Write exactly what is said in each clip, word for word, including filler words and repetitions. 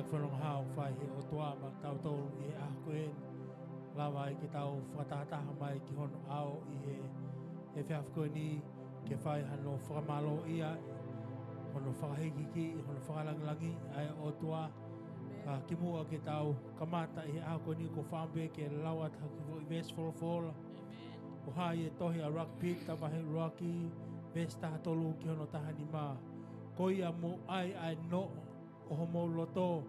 Fononga hao fai he ʻOtua maʻa tautolu ʻi he ʻaho ko eni. Lava ai ke tau fakatahataha mai ki hono ʻao ʻi he, he efiafi ko eni, ke fai hano fakamālōʻia, hono fakahīkihikiʻi, hono fakalāngilangiʻi ʻa e ʻOtua. Ka kimuʻa ke tau kamata ʻi he ʻaho ko eni, ʻoku ou fakaʻamu pē ke lau atu ha kiʻi foʻi veesi folofola. ʻOku hā ʻi he tohi ʻa ʻUluaki Pita vahe ʻuluaki, veesi taha tolu ki hono taha nima. Ko ia mou ʻai ʻa e noʻo ʻo homou loto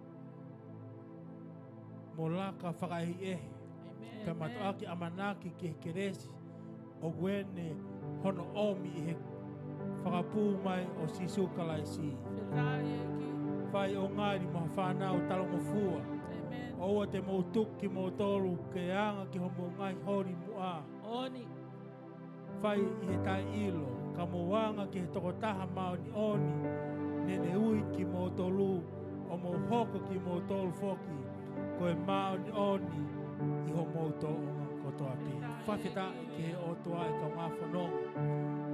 mo laka fakaʻehiʻehi, pea mātuʻaki ʻamanaki ki he kelesi ʻoku ʻene hono ʻomi ʻi he fakapū mai ʻo Sīsū Kalaisi. Fai ʻo ngali mo ha fānau talangofua. ʻOua te mou tuku kimoutolu ke anga ki homou ngaahi holi muʻa. Fai ʻi he taʻeʻilo, ka mou anga ki he tokotaha māʻoniʻoni, naʻa ne ui kimoutolu, ʻo mou hoko kimoutolu foki ko e māʻoniʻoni ʻi homou tōʻonga kotoa pē. Fakafetaʻi ki he ʻOtua ʻe kaungā fononga.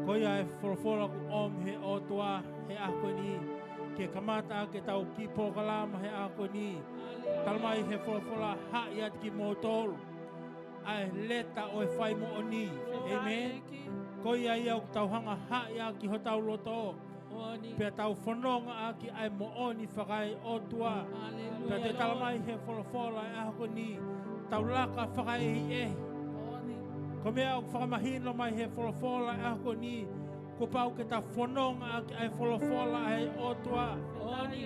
Ko ia e folofola kuo ʻomi he ʻOtua he ʻaho ko eni, ke kamata ʻaki ʻetau kiʻi polokalama he ʻaho ko eni. Talamai he folofola, haʻi atu kimoutolu ʻa e leta ʻo e faimoʻoni. ʻĒmeni. Ko ia ia ʻoku tau hanga haʻi ʻaki hotau loto, pea tau fononga ʻaki ʻa e moʻoni faka-ʻOtua. Pea te talamai he folofola e ʻaho ko eni, tau laka fakaʻehiʻehi. Ko e meʻa ʻoku fakamahino mai he folofola e ʻaho ko eni, kuo pau ke ta fononga ʻaki ʻa e folofola ʻa e ʻOtua.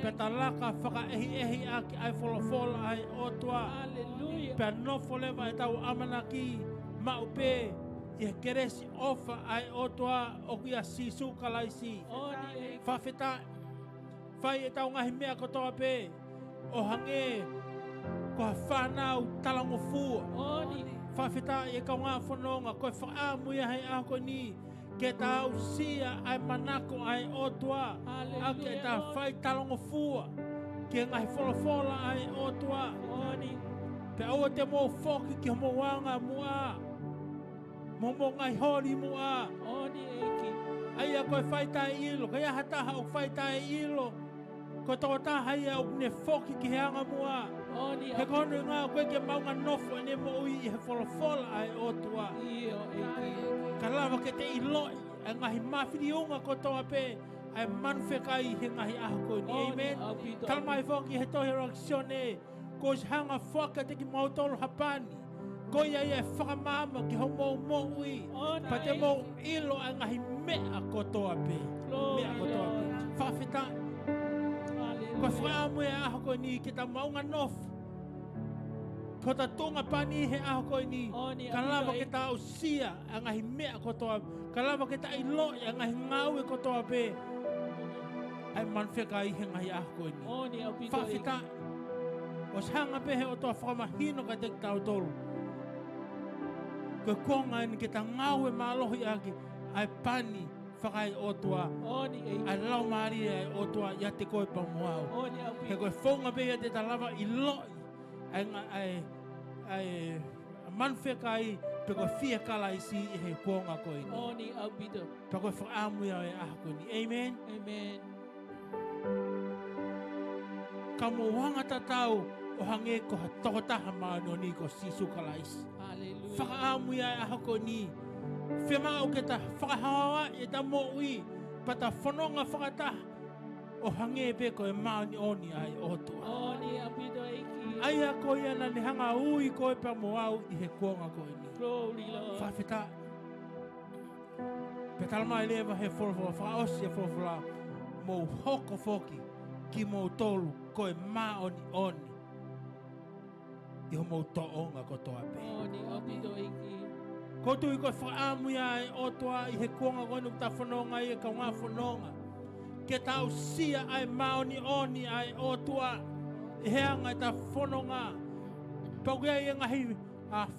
Pea ta laka fakaʻehiʻehi ʻaki ʻa e folofola ʻa e ʻOtua. Pea nofo leva ʻetau ʻamanaki maʻu pē ʻi he kelesi ʻofa ʻa e ʻOtua ʻoku ʻia Sīsū Kalaisi. Fakafetaʻi. Fai ʻetau ngaahi meʻa kotoa pē ʻo hangē ko ha fānau talangofua. Fakafetaʻi ʻe kaungā fononga, ko e fakaʻamu ia he ʻaho ko eni ke ta aʻusia ʻa e manako ʻa e ʻOtua. ʻAki ʻeta fai talangofua ki he ngaahi folofola ʻa e ʻOtua. Pea ʻoua te mou foki ki homou anga muʻa mo homou ngaahi holi muʻa. ʻA ia ko e fai taʻeʻilo, ka ʻi ai ha taha ʻoku fai taʻeʻilo, ko e tokotaha ia ʻoku ne foki ki he anga muʻa. He ko hono ʻuhinga ʻoku ʻikai ke maʻu ha nofo ʻene moʻui ʻi he folofola ʻa e ʻOtua. Ka lava ke te ʻiloʻi ʻa e ngaahi mafiliunga kotoa pē ʻa e manu fekai he ngaahi ʻaho ko eni. ʻĒmeni. Talamai foki he tohi ʻa ʻUluaki Sione, kuo ʻosi hanga ʻo foaki kiate kimautolu ha pani. Ko ia ia ʻe fakamaama ki homou moʻui. Pea te mou ʻilo ʻa e ngaahi meʻa kotoa pē. Meʻa kotoa pē. Fakafetaʻi. Ko e fakaʻamu ia ʻaho ko eni ke ta maʻu ha nofo ki hota tuʻunga pani he ʻaho ko eni. Ka lava ke ta aʻusia ʻa e ngaahi meʻa kotoa, ka lava ke ta ʻiloʻi ʻa e ngaahi ngāue kotoa pē ʻa e manu fekai he ngaahi ʻaho ko eni. Fakafetaʻi. ʻOsi hanga pē he ʻOtua ʻo fakamahino kiate kitautolu ko e kuonga eni ke ta ngāue mālohi ʻaki ʻa e pani faka-ʻOtua, ʻa e Laumālie ʻa e ʻOtua ʻiate koe pea mo au. He ko e founga pē ia te ta lava ʻiloʻi ʻa e nga-, ʻa e, ʻa e manu fekai pe ko e fie Kalaisi ʻi he kuonga ko eni. Pea ko e fakaʻamu ia ʻo e ʻaho ko eni. ʻĒmeni. Ka mou anga tatau ʻo hangē ko ha tokotaha māʻoniʻoni ko Sīsū Kalaisi. Fakaʻamu ia ʻo e ʻaho ko eni. Fiemaʻu ke ta fakahaohaoaʻi ʻeta moʻui, pea ta fononga fakataha ʻo hangē pē ko e māʻoniʻoni ʻa e ʻOtua. ʻA ia ko ia naʻa ne hanga ʻo ui koe pea mo au ʻi he kuonga ko eni. Fakafetaʻi. Pea talamai leva he folofola, fakaʻosi e folofola, mou hoko foki kimoutolu ko e māʻoniʻoni ʻi homou tōʻonga kotoa pē. Ko e tui ko e fakaʻamu ia ʻa e ʻOtua ʻi he kuonga ko eni ʻoku ta fononga ai ʻe kaungā fononga, ke ta aʻusia ʻa e māʻoniʻoni ʻa e ʻOtua ʻi he anga ʻeta fononga. Pea ʻoku ʻi ai e ngaahi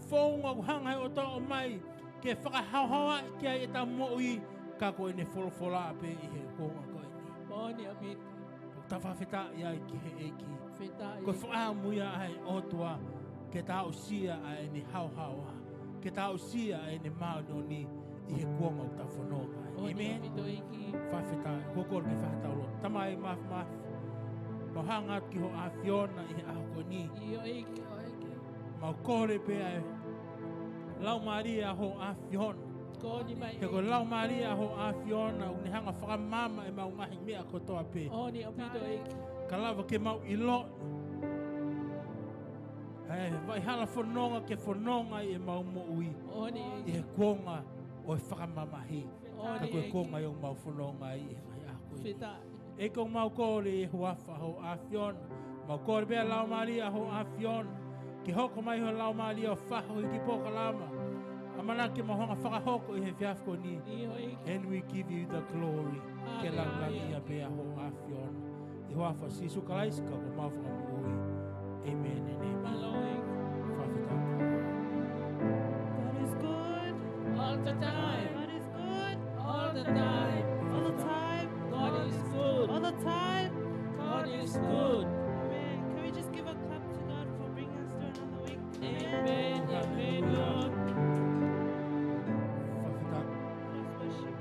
founga ʻoku hanga he ʻOtua ʻo ʻomai ke fakahaohaoaʻi ki ai ʻeta moʻui, ka ko ʻene folofola pē ʻi he kuonga ko eni. ʻOku ta fakafetaʻi ai ki he ʻEiki. Ko e fakaʻamu ia ʻa e ʻOtua ke ta aʻusia ʻa ʻene haohaoa, ke ta aʻusia ʻa ʻene māʻoniʻoni ʻi he kuonga ʻoku ta fononga ai. ʻĒmeni. Fakafetaʻi. Ko e kole ke fai haʻatau lotu. Tamai Māfimafi, Mau hanga atu ki hoʻo ʻAfiona ʻi he ʻaho ko eni. ʻIo ʻEiki, ʻio ʻEiki. Mau kole pē ʻa e Laumālie ʻa hoʻo ʻAfiona. Ko eni mai. He ko e Laumālie ʻa hoʻo ʻAfiona ʻoku ne hanga ʻo fakamaama ʻemau ngaahi meʻa kotoa pē. Ko eni ʻaupito ʻEiki. Ka lava ke mau ʻilo ʻa e vaʻa hala fononga ke fononga ai ʻemau moʻui. Ko eni ʻEiki. ʻI he kuonga ʻo e fakamamahi. Ko eni ʻEiki. Ka ko e kuonga ʻoku mau fononga ai ʻi he ngaahi ʻaho ko eni. Fakafetaʻi. ʻEiki, ʻoku mau kole ʻi he huafa ʻo hoʻo ʻAfiona. Mau kole pē ʻa e Laumālie ʻa hoʻo ʻAfiona ke hoko mai ho Laumālie ʻo fakahoko e kiʻi polokalama ʻamanaki ke mau hanga ʻo fakahoko ʻi he efiafi ko eni. ʻIo ʻEiki. And we give you the glory. Ke Haleluia. Langilangiʻia pē ʻa hoʻo ʻAfiona. ʻI he huafa ʻo Sīsū Kalaisi ko homau Fakamoʻui. ʻĒmeni and ʻēmeni. Mālō ʻEiki. Fakafetaʻi. God is good. All the time. God is good. All the time. All the time. God is good. All the time. God is good. Amen. Can we just give a clap to God for bringing us through another week? Amen. Amen, Lord. Fakafetaʻi. Let's worship.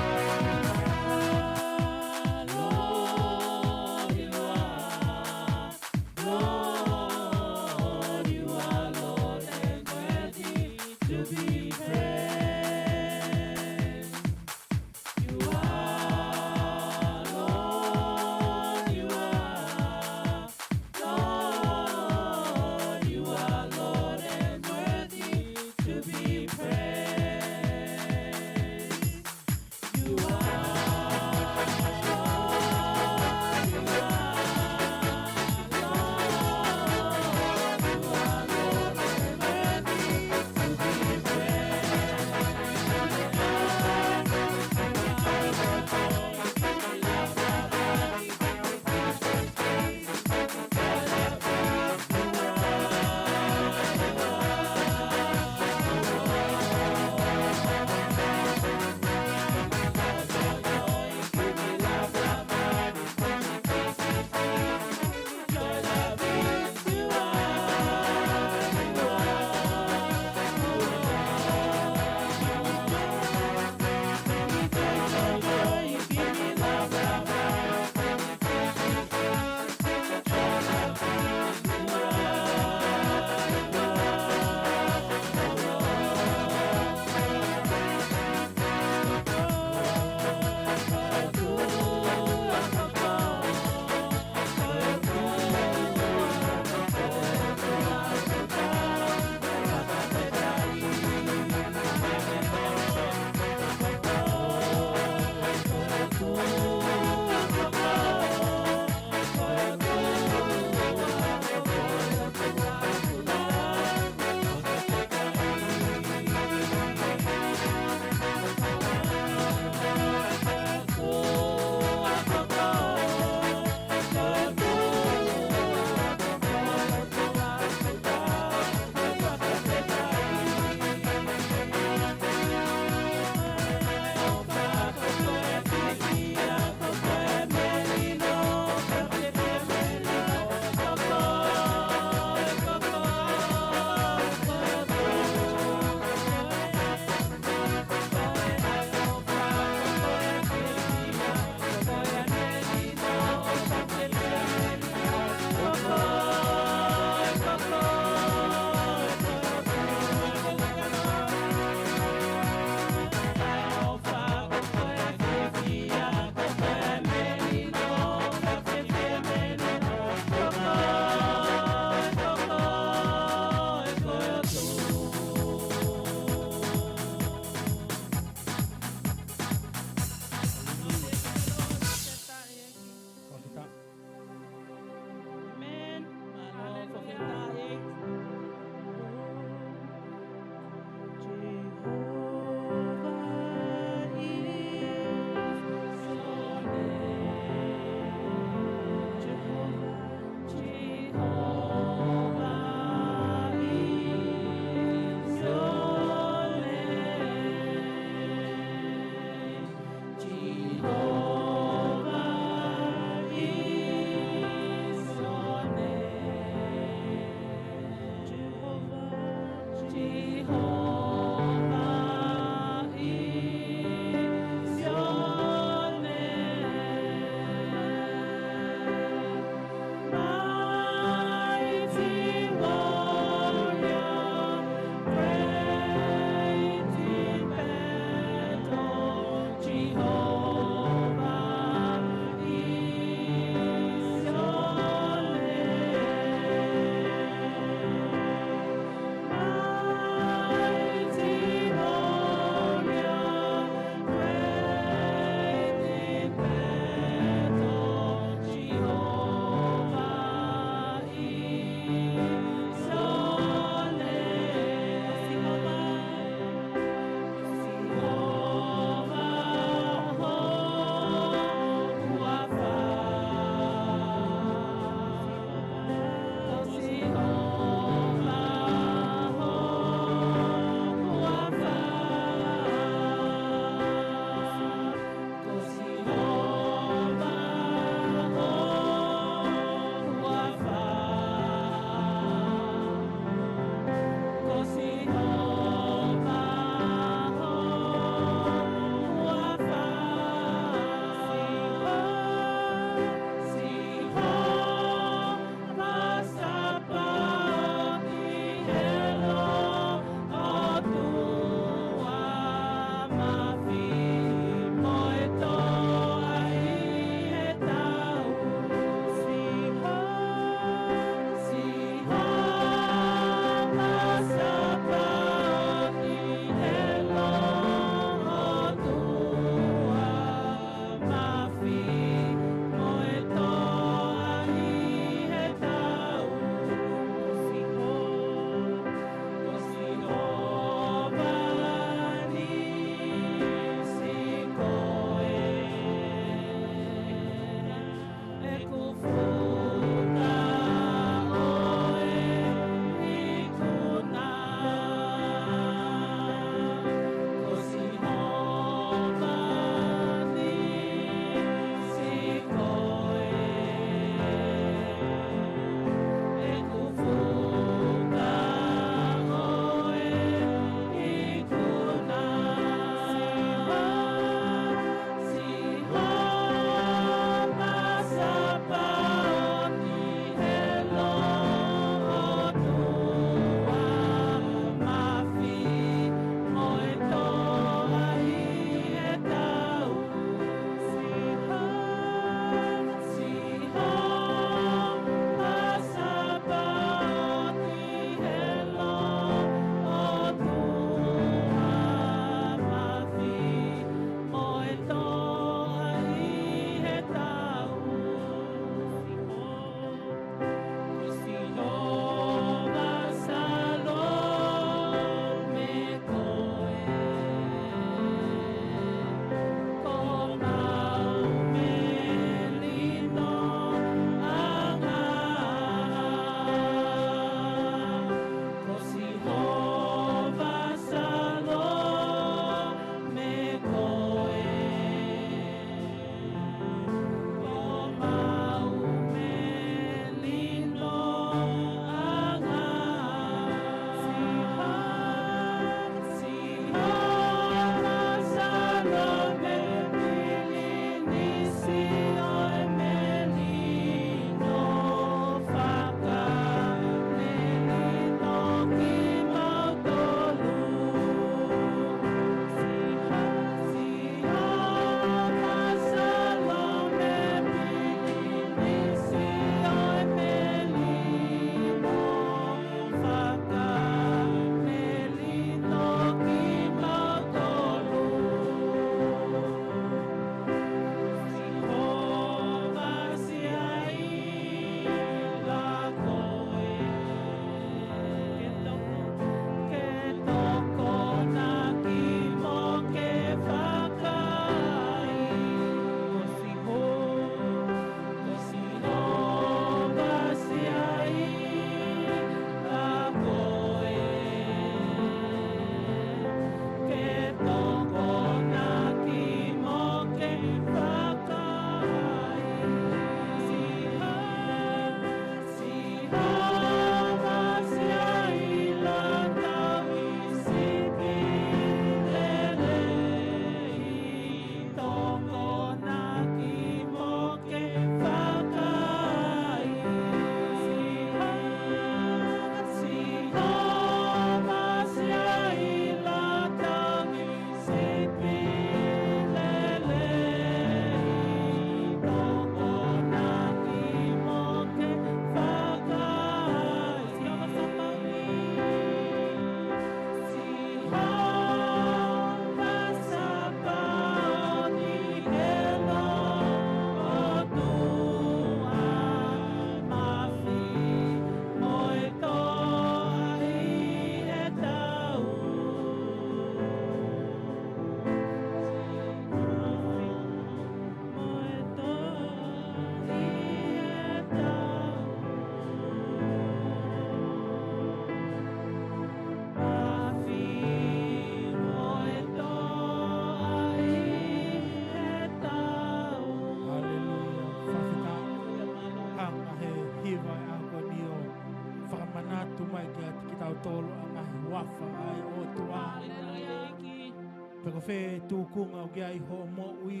Pē tūkunga ʻoku ʻi ai hoʻo moʻui,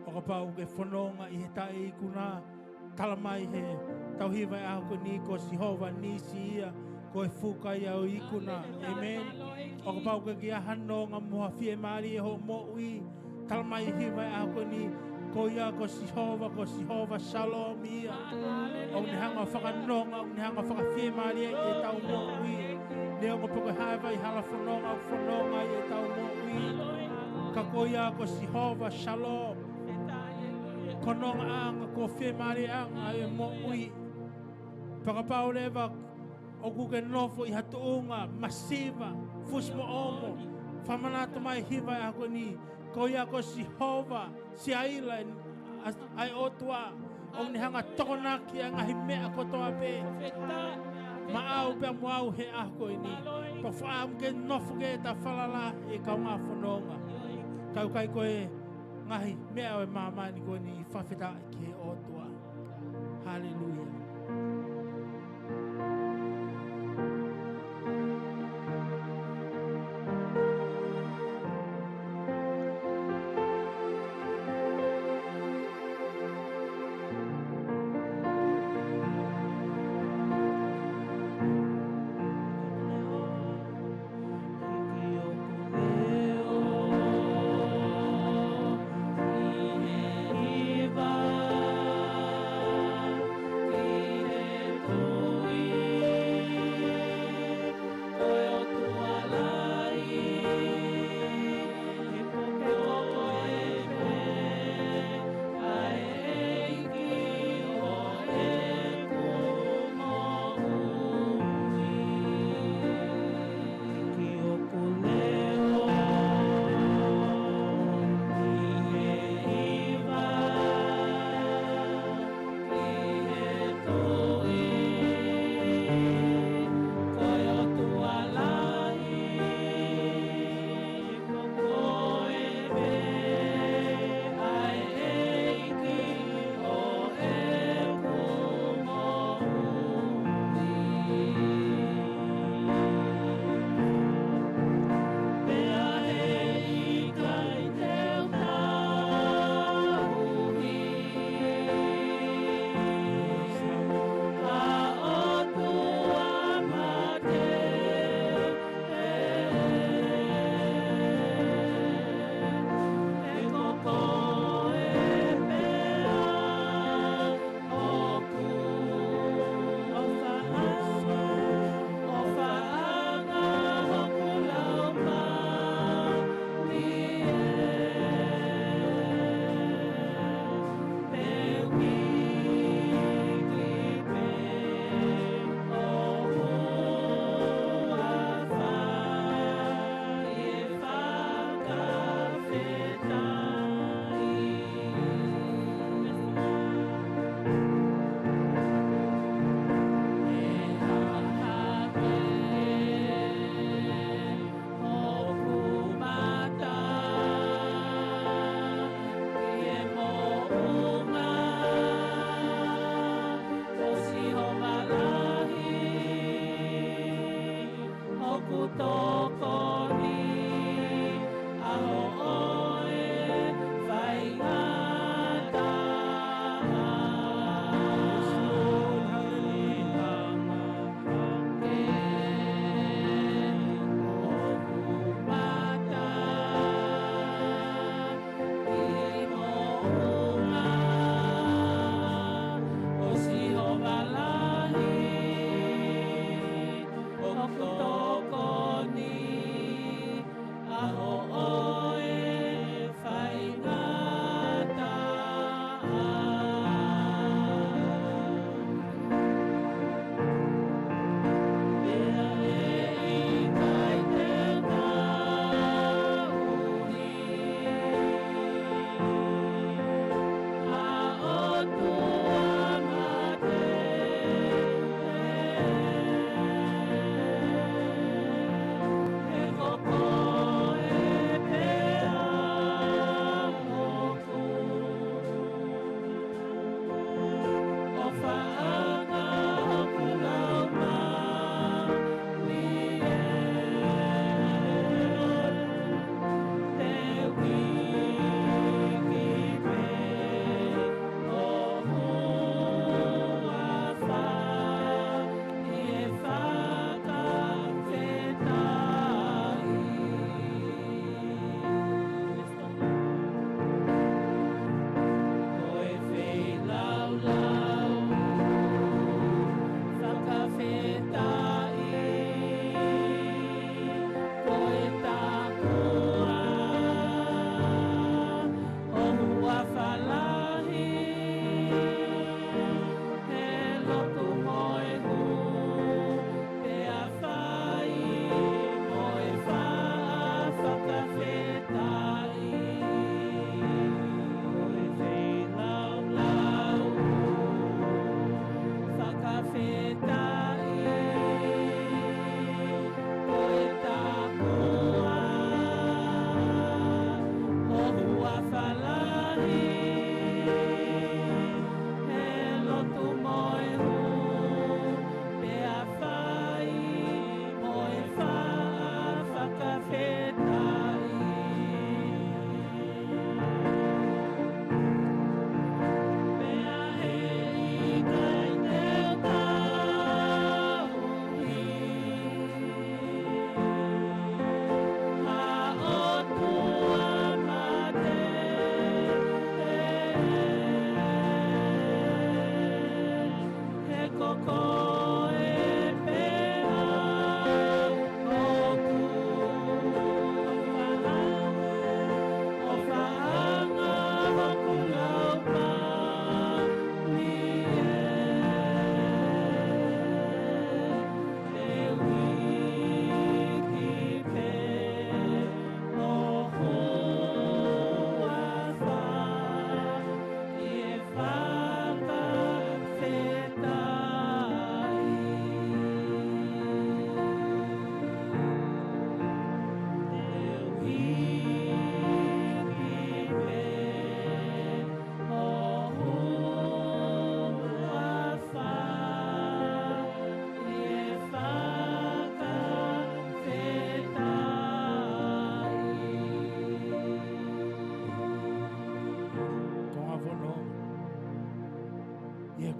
ʻo kapau ʻoku ke fononga ʻi he taʻe ikuna, tala mai he tauhi vai ʻaho ko eni ko Sihova Nisi ia, ko e fuka ia ʻo e ikuna. ʻĒmeni. ʻO kapau ʻoku ke ʻi ai ha nonga mo ha fiemālie hoʻo moʻui, tala mai he vai ʻaho ko eni, ko ia ko Sihova, ko Sihova Shalom ia. ʻOku ne hanga fakanonga, ʻoku ne hanga fakafiemālie ʻi heʻetau moʻui. Neongo pe ko e hā e vai hala fononga ʻoku fononga ʻi heʻetau moʻui, ka ko ia ko Sihova Shalom. Ko e nongaʻanga, ko e fiemālieʻanga ʻo e moʻui. Pea kapau leva ʻoku ke nofo ʻi ha tuʻunga masiva, fusimoʻomo, fakamanatu mai he vai ʻaho ko eni, ko ia ko Sihova Siaila ʻa e ʻOtua, ʻoku ne hanga tokonaki ʻa e ngaahi meʻa kotoa pē maʻau pea mo au he ʻaho ko eni. Pea fakaʻamu ke nofo ke ta falala ʻi he kaungā fononga. Ka ʻoku ʻikai ko e ngaahi meʻa ʻo e māmani ko eni, fakafetaʻi ki he ʻOtua. Haleluia.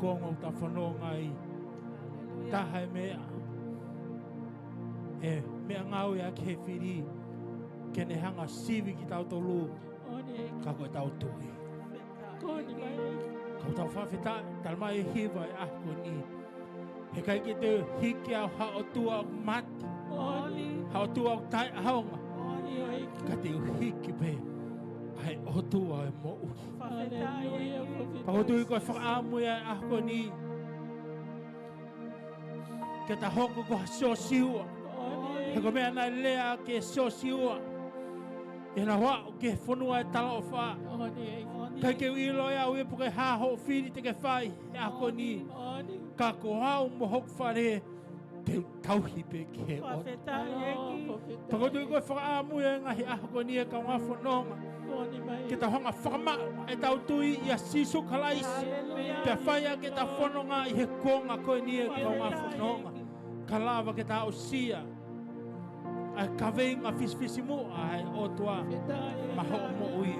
Kuonga ʻoku tau fononga ai. Taha e meʻa, e meʻangāue ʻa e fili, ke ne hanga sivi kitautolu, ka ko ʻetau tui. Ka ʻoku tau fakafetaʻi, talamai ʻe he hiva ʻo e ʻaho ko eni, heʻikai ke te hiki au ha ʻotua ʻoku mate, ha ʻotua ʻoku taʻeʻaonga, ka te u hiki pē ʻa e ʻOtua ʻo e moʻui. Pea ʻoku ou tui ko e fakaʻamu ia ʻo e ʻaho ko eni, ke ta hoko ko ha Siosiua. He ko e meʻa naʻe lea ʻaki ʻe Siosiua, ʻi heʻena aʻu ki he fonua ʻo e talaʻofa. ʻIkai ke u ʻilo ʻe au ia pe ko e hā hoʻo fili te ke fai he ʻaho ko eni. Ka ko au mo hoku fale, te u tauhi pē ki he ʻOtua. Pea ʻoku ou tui ko e fakaʻamu ia ʻo e ngaahi ʻaho ko eni ʻa e kaungā fononga, ke tau hanga ʻo fakamaʻu ʻetau tui ʻia Sīsū Kalaisi. Pea fai ʻaki ʻetau fononga ʻi he kuonga ko eni ʻa e kaungā fononga, ka lava ke ta aʻusia ʻa e kaveinga fisifisimuʻa ʻa e ʻOtua maʻa hoʻo moʻui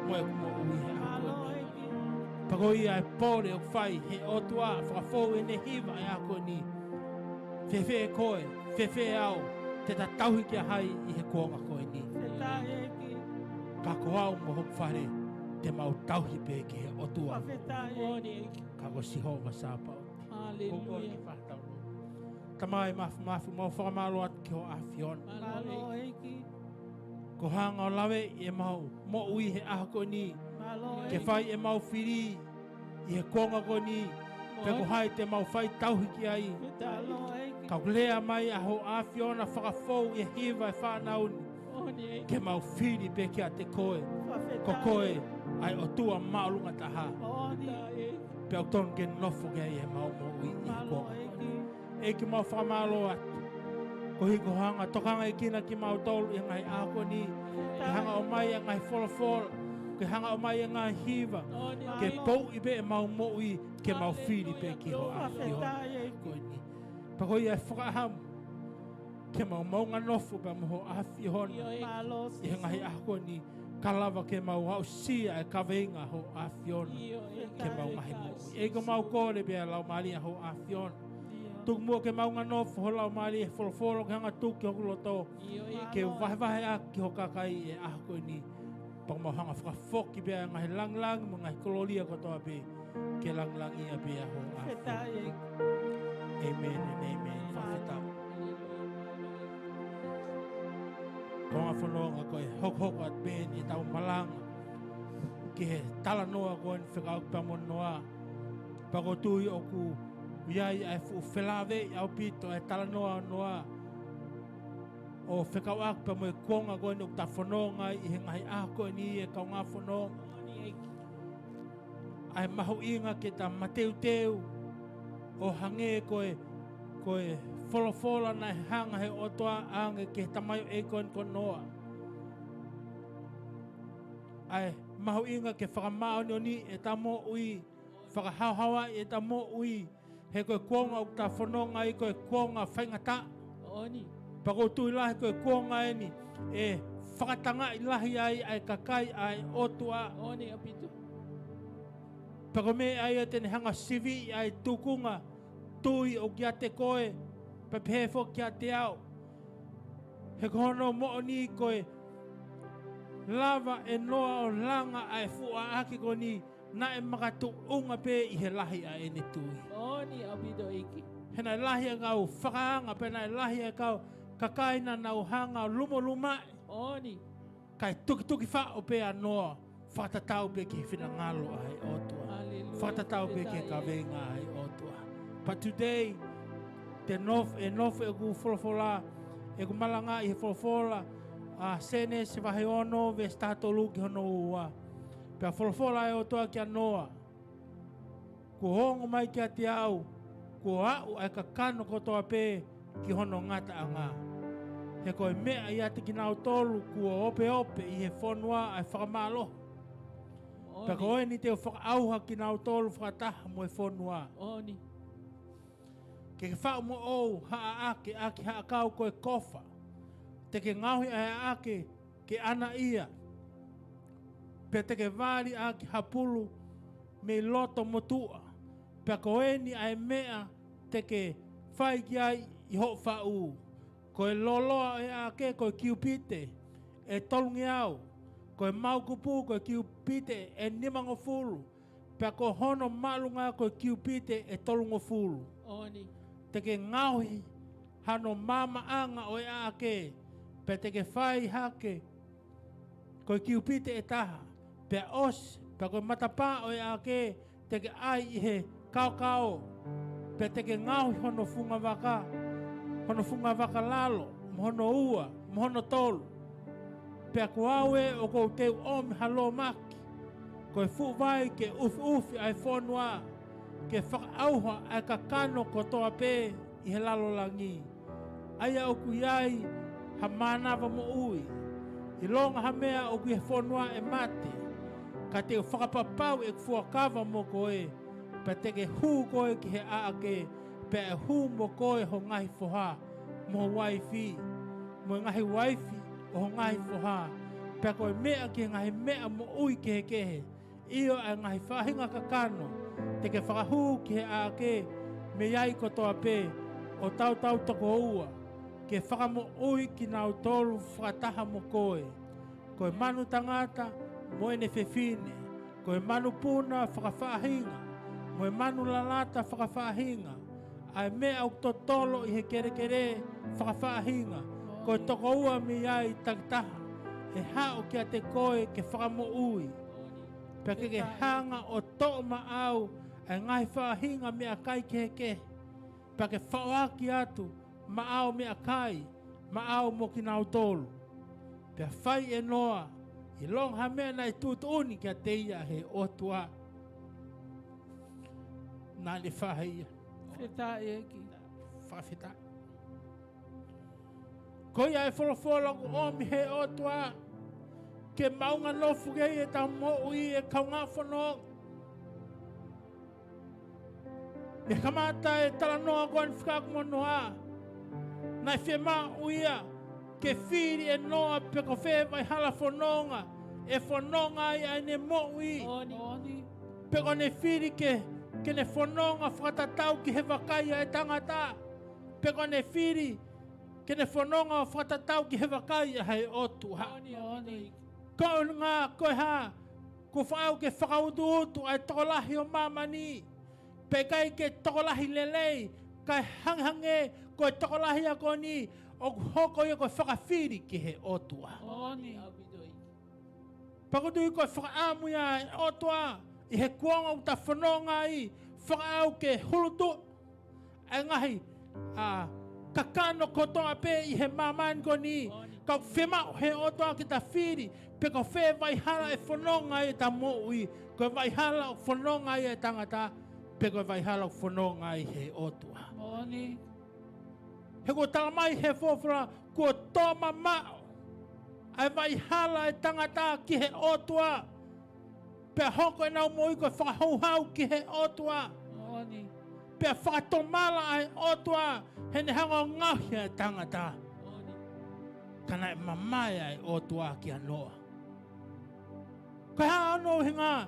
mo ʻeku moʻui he ʻaho ko eni. Pea ko ia e pole ʻoku fai ʻe he ʻOtua, fakafou ʻene hiva he ʻaho ko eni. Fēfē koe, fēfē au, te ta tauhi kia hai ʻi he kuonga ko eni? Ka ko au mo hoku fale, te mau tauhi pē ki he ʻOtua. Ka ko Sihova Sāpaoti. Haleluia. Tamai mafimafi, mau fakamālō atu ki hoʻo ʻAfiona. Ko e hanga ʻo laveʻi ʻemau moʻui he ʻaho ko eni, ke fai ʻemau fili ʻi he kuonga ko eni, pe ko hai te mau fai tauhi ki ai. Ka ʻoku lea mai ʻa hoʻo ʻAfiona fakafou ʻi he hiva ʻa e fānau ni, ke mau fili pē kiate koe. Ko koe ʻa e ʻOtua māʻolunga taha. Pea ʻoku totonu ke nofo ki ai ʻemau moʻui ʻi he kuonga ko eni. ʻEiki, mau fakamālō atu koeʻuhi ko hoʻo hanga ʻo tokangaʻi kimautolu ʻi he ngaahi ʻaho ko eni, ke hanga ʻo ʻomai ʻa e ngaahi folofola, ke hanga ʻo ʻomai ʻa e ngaahi hiva, ke pouʻi pē ʻemau moʻui, ke mau fili pē ki hoʻo ʻAfiona ko eni. Pea ko ia e fakaʻamu ke mau maʻu ha nofo pea mo hoʻo ʻAfiona ʻi he ngaahi ʻaho ko eni, ka lava ke mau aʻusia e kaveinga hoʻo ʻAfiona ki heʻemau ngaahi moʻui. ʻEiki, ʻoku mau kole pē ʻa e Laumālie ʻa hoʻo ʻAfiona. Tuku muʻa ke mau maʻu ha nofo ho Laumālie, folofola ke hanga ʻo tuku ki hoku loto, ke u vahevahe ʻaki ki ho kakai he ʻaho ko eni. Pea mau hanga ʻo fakafoki pē ʻa e ngaahi langilangi mo e ngaahi kolōlia kotoa pē ke langilangiʻia pē ʻa hoʻo ʻAfiona. ʻĒmeni and ʻēmeni. Fakafetaʻi. Ko e ngaahi fononga ko e hokohoko atu pē eni ʻetau malanga ki he talanoa ko eni fekauʻaki pea mo Noa. Pea ʻoku ou tui ʻoku ʻi ai ʻa e fuʻu felāveʻi ʻaupito ʻa e talanoa ʻo Noa ʻo fekauʻaki pea mo e kuonga ko eni ʻoku ta fononga ai ʻi he ngaahi ʻaho ko eni ʻa e kaungā fononga. ʻA e mahuʻinga ke ta mateuteu ʻo hangē ko e, ko e folofola naʻe hanga ʻe he ʻOtua ʻo ʻoange ki he tamaioʻeiki ko eni ko Noa. ʻA e mahuʻinga ke fakamāʻoniʻoniʻi ʻeta moʻui, fakahaohaoaʻi ʻeta moʻui, he ko e kuonga ʻoku ta fononga ai ko e kuonga faingataʻa. Pea ʻoku ou tui lahi ko e kuonga eni ʻe fakatangaʻi lahi ai ʻa e kakai ʻa e ʻOtua. Pea ko e meʻa ia te ne hanga ʻo siviʻi ʻa e tukunga tui ʻoku ʻiate koe, pea pehē foki kiate au. He ko hono moʻoni ko e lava ʻe Noa ʻo langa ʻa e fuʻu ʻaʻake ko eni, naʻe makatuʻunga pē ʻi he lahi ʻa ʻene tui. He naʻe lahi ʻa e kau fakaanga, pea naʻe lahi ʻa e kau kakai naʻa nau hanga ʻo lumolumaʻi. Kae tukitukifaʻo pē ʻa Noa, fakatatau pē ki he finangalo ʻa e ʻOtua. Fakatatau pē ki he kaveinga ʻa e ʻOtua. But today, te nof-, ʻe nofo ʻeku folofola, ʻeku malanga ʻi he folofola ʻa Sēnesi vahe ono, veesi taha tolu ki hono ua. Pea folofola ʻa e ʻOtua kia Noa, kuo ongo mai kiate au, kuo aʻu ʻa e kakano kotoa pē ki hono ngataʻanga. He ko e meʻa ʻiate kinautolu kuo opeope ʻi he fonua ʻa e fakamālohi. Pea ko eni te u fakaʻauha kinautolu fakataha mo e fonua. Ke ke faʻu moʻou ha ʻaʻake ʻaki ha ʻakau ko e kofa. Te ke ngaohi ʻa e ʻaʻake ke ʻana ia. Pea te ke vali ʻaki ha pulu mei loto motuʻa. Pea ko eni ʻa e meʻa te ke fai ki ai ʻi hoʻo faʻu: ko e lōloa ʻo e ʻaʻake ko e kiupite ʻe tolungeau, ko e maukupu ko e kiupite ʻe nimangofulu, pea ko hono māʻolunga ko e kiupite ʻe tolungofulu. Moʻoni. Te ke ngaohi hano maamaʻanga ʻo e ʻaʻake, pea te ke fai hake ko e kiupite ʻe taha, pea ʻosi, pea ko e matapā ʻo e ʻaʻake te ke ʻai ʻi he kaokao, pea te ke ngaohi hono fungavaka, hono fungavaka lalo, mo hono ua, mo hono tolu. Pea ko au ē ʻoku ou teu ʻomi ha lōmaki, ko e fuʻu vai ke ʻufiʻufi ʻa e fonua, ke fakaʻauha ʻa e kakano kotoa pē ʻi he lalo langi, ʻa ia ʻoku ʻi ai ha mānava moʻui. ʻIlonga ha meʻa ʻoku ʻi he fonua ʻe mate, ka te u fakapapauʻi ʻeku fuakava mo koe, pea te ke hū koe ki he ʻaʻake, pea ʻe hū mo koe ho ngaahi foha, mo ho uaifi, mo e ngaahi uaifi ʻo ho ngaahi foha, pea ko e meʻa ki he ngaahi meʻa moʻui kehekehe, ʻio, ʻa e ngaahi faʻahinga kakano, te ke fakahū ki he ʻaʻake mei ai kotoa pē, ʻo tautau toko ua, ke fakamoʻui kinautolu fakataha mo koe. Ko e manu tangata mo ʻene fefine, ko e manu puna fakafaʻahinga, mo e manu lalata fakafaʻahinga, ʻa e meʻa ʻoku totolo ʻi he kelekele fakafaʻahinga, ko e toko ua mei ai takitaha ʻe haʻu kiate koe ke fakamoʻui. Pea ke ke hanga ʻo toʻo maʻau ʻa e ngaahi faʻahinga meʻakai kehekehe, pea ke faʻoaki atu maʻau meʻakai maʻau mo kinautolu. Pea fai ʻe Noa ʻilonga ha meʻa naʻe tuʻutuʻuni kiate ia ʻe he ʻOtua. Naʻa ne fai ia. Fakafetaʻi ʻEiki. Fakafetaʻi. Ko ia ʻa e folofola kuo ʻomi ʻe he ʻOtua ke maʻunga nofo ki ai ʻetau moʻui, ʻe kaungā fononga. Ne kamata e talanoa ko eni fekauʻaki mo Noa, naʻe fiemaʻu ia ke fili ʻe Noa pe ko fē vai hala fononga ʻe fononga ai ʻa ʻene moʻui. Moʻoni. Pe ko ʻene fili ke, ke ne fononga fakatatau ki he vakai ʻa e tangata, pe ko ʻene fili ke ne fononga fakatatau ki he vakai ʻa e ʻOtua. Moʻoni. Ko e ʻuhinga ko e hā? Kuo fakaʻau ke fakautuutu ʻa e tokolahi ʻo māmani, pea ʻikai ke tokolahi lelei, kae hangehangē ko e tokolahi ʻa ko eni ʻoku hoko ia ko e fakafili ki he ʻOtua. Moʻoni. Pea ʻoku ou tui ko e fakaʻamu ia ʻa e ʻOtua ʻi he kuonga ʻoku ta fononga ai, fakaʻau ke hulutuʻu ʻa e ngaahi, ʻa, kakano kotoa pē ʻi he māmani ko eni. Moʻoni. Ka ʻoku fiemaʻu ʻe he ʻOtua ke ta fili pe ko fē vai hala ʻe fononga ai ʻeta moʻui, ko e vai hala ʻoku fononga ai e tangata, pe ko e vai hala ʻoku fononga ai ʻe he ʻOtua. Moʻoni. He kuo tala mai ʻe he folofola kuo tō mamaʻo ʻa e vai hala ʻa e tangata ki he ʻOtua, pea hoko ʻenau moʻui ko e fakahouhau ki he ʻOtua. Moʻoni. Pea fakatomala ʻa e ʻOtua heʻene hanga ʻo ngaohi ʻa e tangata. Moʻoni. Ka naʻe mamae ʻa e ʻOtua kia Noa. Ko e hā hono ʻuhinga?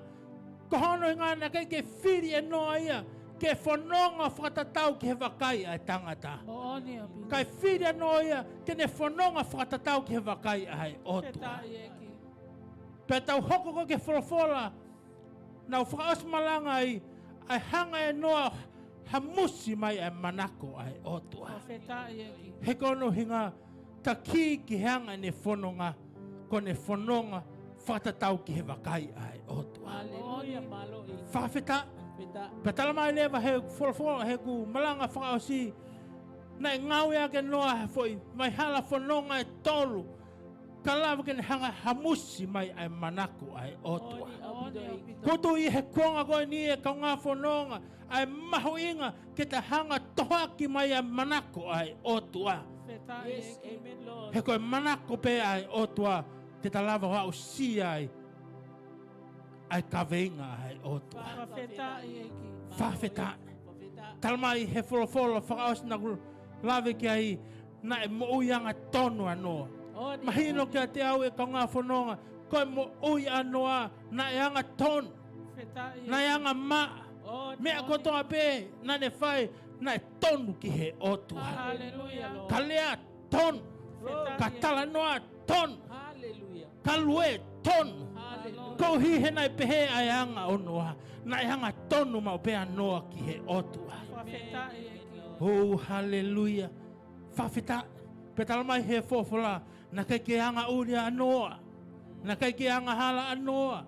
Ko hono ʻuhinga naʻe ʻikai ke fili ʻe Noa ia ke fononga fakatatau ki he vakai ʻa e tangata. Moʻoni ʻaupito. Kae fili ʻe Noa ia ke ne fononga fakatatau ki he vakai ʻa e ʻOtua. Fakafetaʻi ʻEiki. Pea tau hoko ko ē ki he folofola naʻa ku fakaʻosi malanga ai, ʻa e hanga ʻe Noa ʻo hamusi mai ʻa e manako ʻa e ʻOtua. Fakafetaʻi ʻEiki. He ko hono ʻuhinga, taki ki he anga ʻene fononga, ko ʻene fononga fakatatau ki he vakai ʻa e ʻOtua. Haleluia, mālō ʻEiki. Fakafetaʻi. Fakafetaʻi. Pea tala mai leva ʻe he folofola, ʻi heʻeku malanga fakaʻosi, naʻe ngāueʻaki ʻe Noa ha foʻi vai hala fononga ʻe tolu ka lava ke ne hanga ʻo hamusi mai ʻa e manako ʻa e ʻOtua. Moʻoni ʻaupito. Ko e tuʻu ʻi he kuonga ko eni, ʻe kaungā fononga, ʻa e mahuʻinga ke ta hanga ʻo tohoaki mai ʻa e manako ʻa e ʻOtua. Fakafetaʻi ʻEiki. Yes, amen, Lord. He ko e manako pē ʻa e ʻOtua te ta lava ʻo aʻusia ai ʻa e kaveinga ʻa e ʻOtua. Fakafetaʻi ʻEiki. Fakafetaʻi. Fakafetaʻi. Tala mai ʻe he folofola fakaʻosi naʻa ku lave ki ai, naʻe moʻui angatonu ʻa Noa. Moʻoni. Mahino kiate au, ʻe kaungā fononga, ko e moʻui ʻa Noa naʻe angatonu. Fakafetaʻi ʻEiki. Naʻe angamaʻa. Meʻa kotoa pē naʻa ne fai, naʻe tonu ki he ʻOtua. Hallelujah, Lord. Ka lea tonu. Ka talanoa tonu. Hallelujah. Ka lue tonu. Hallelujah. Koeʻuhi he naʻe pehē ʻa e anga ʻo Noa, naʻe anga tonu maʻu pē ʻa Noa ki he ʻOtua. Fakafetaʻi ʻEiki. Oh, hallelujah. Fakafetaʻi. Pea talamai he folofola, naʻe ʻikai ke anga ʻuli ʻa Noa. Naʻe ʻikai ke angahala ʻa Noa.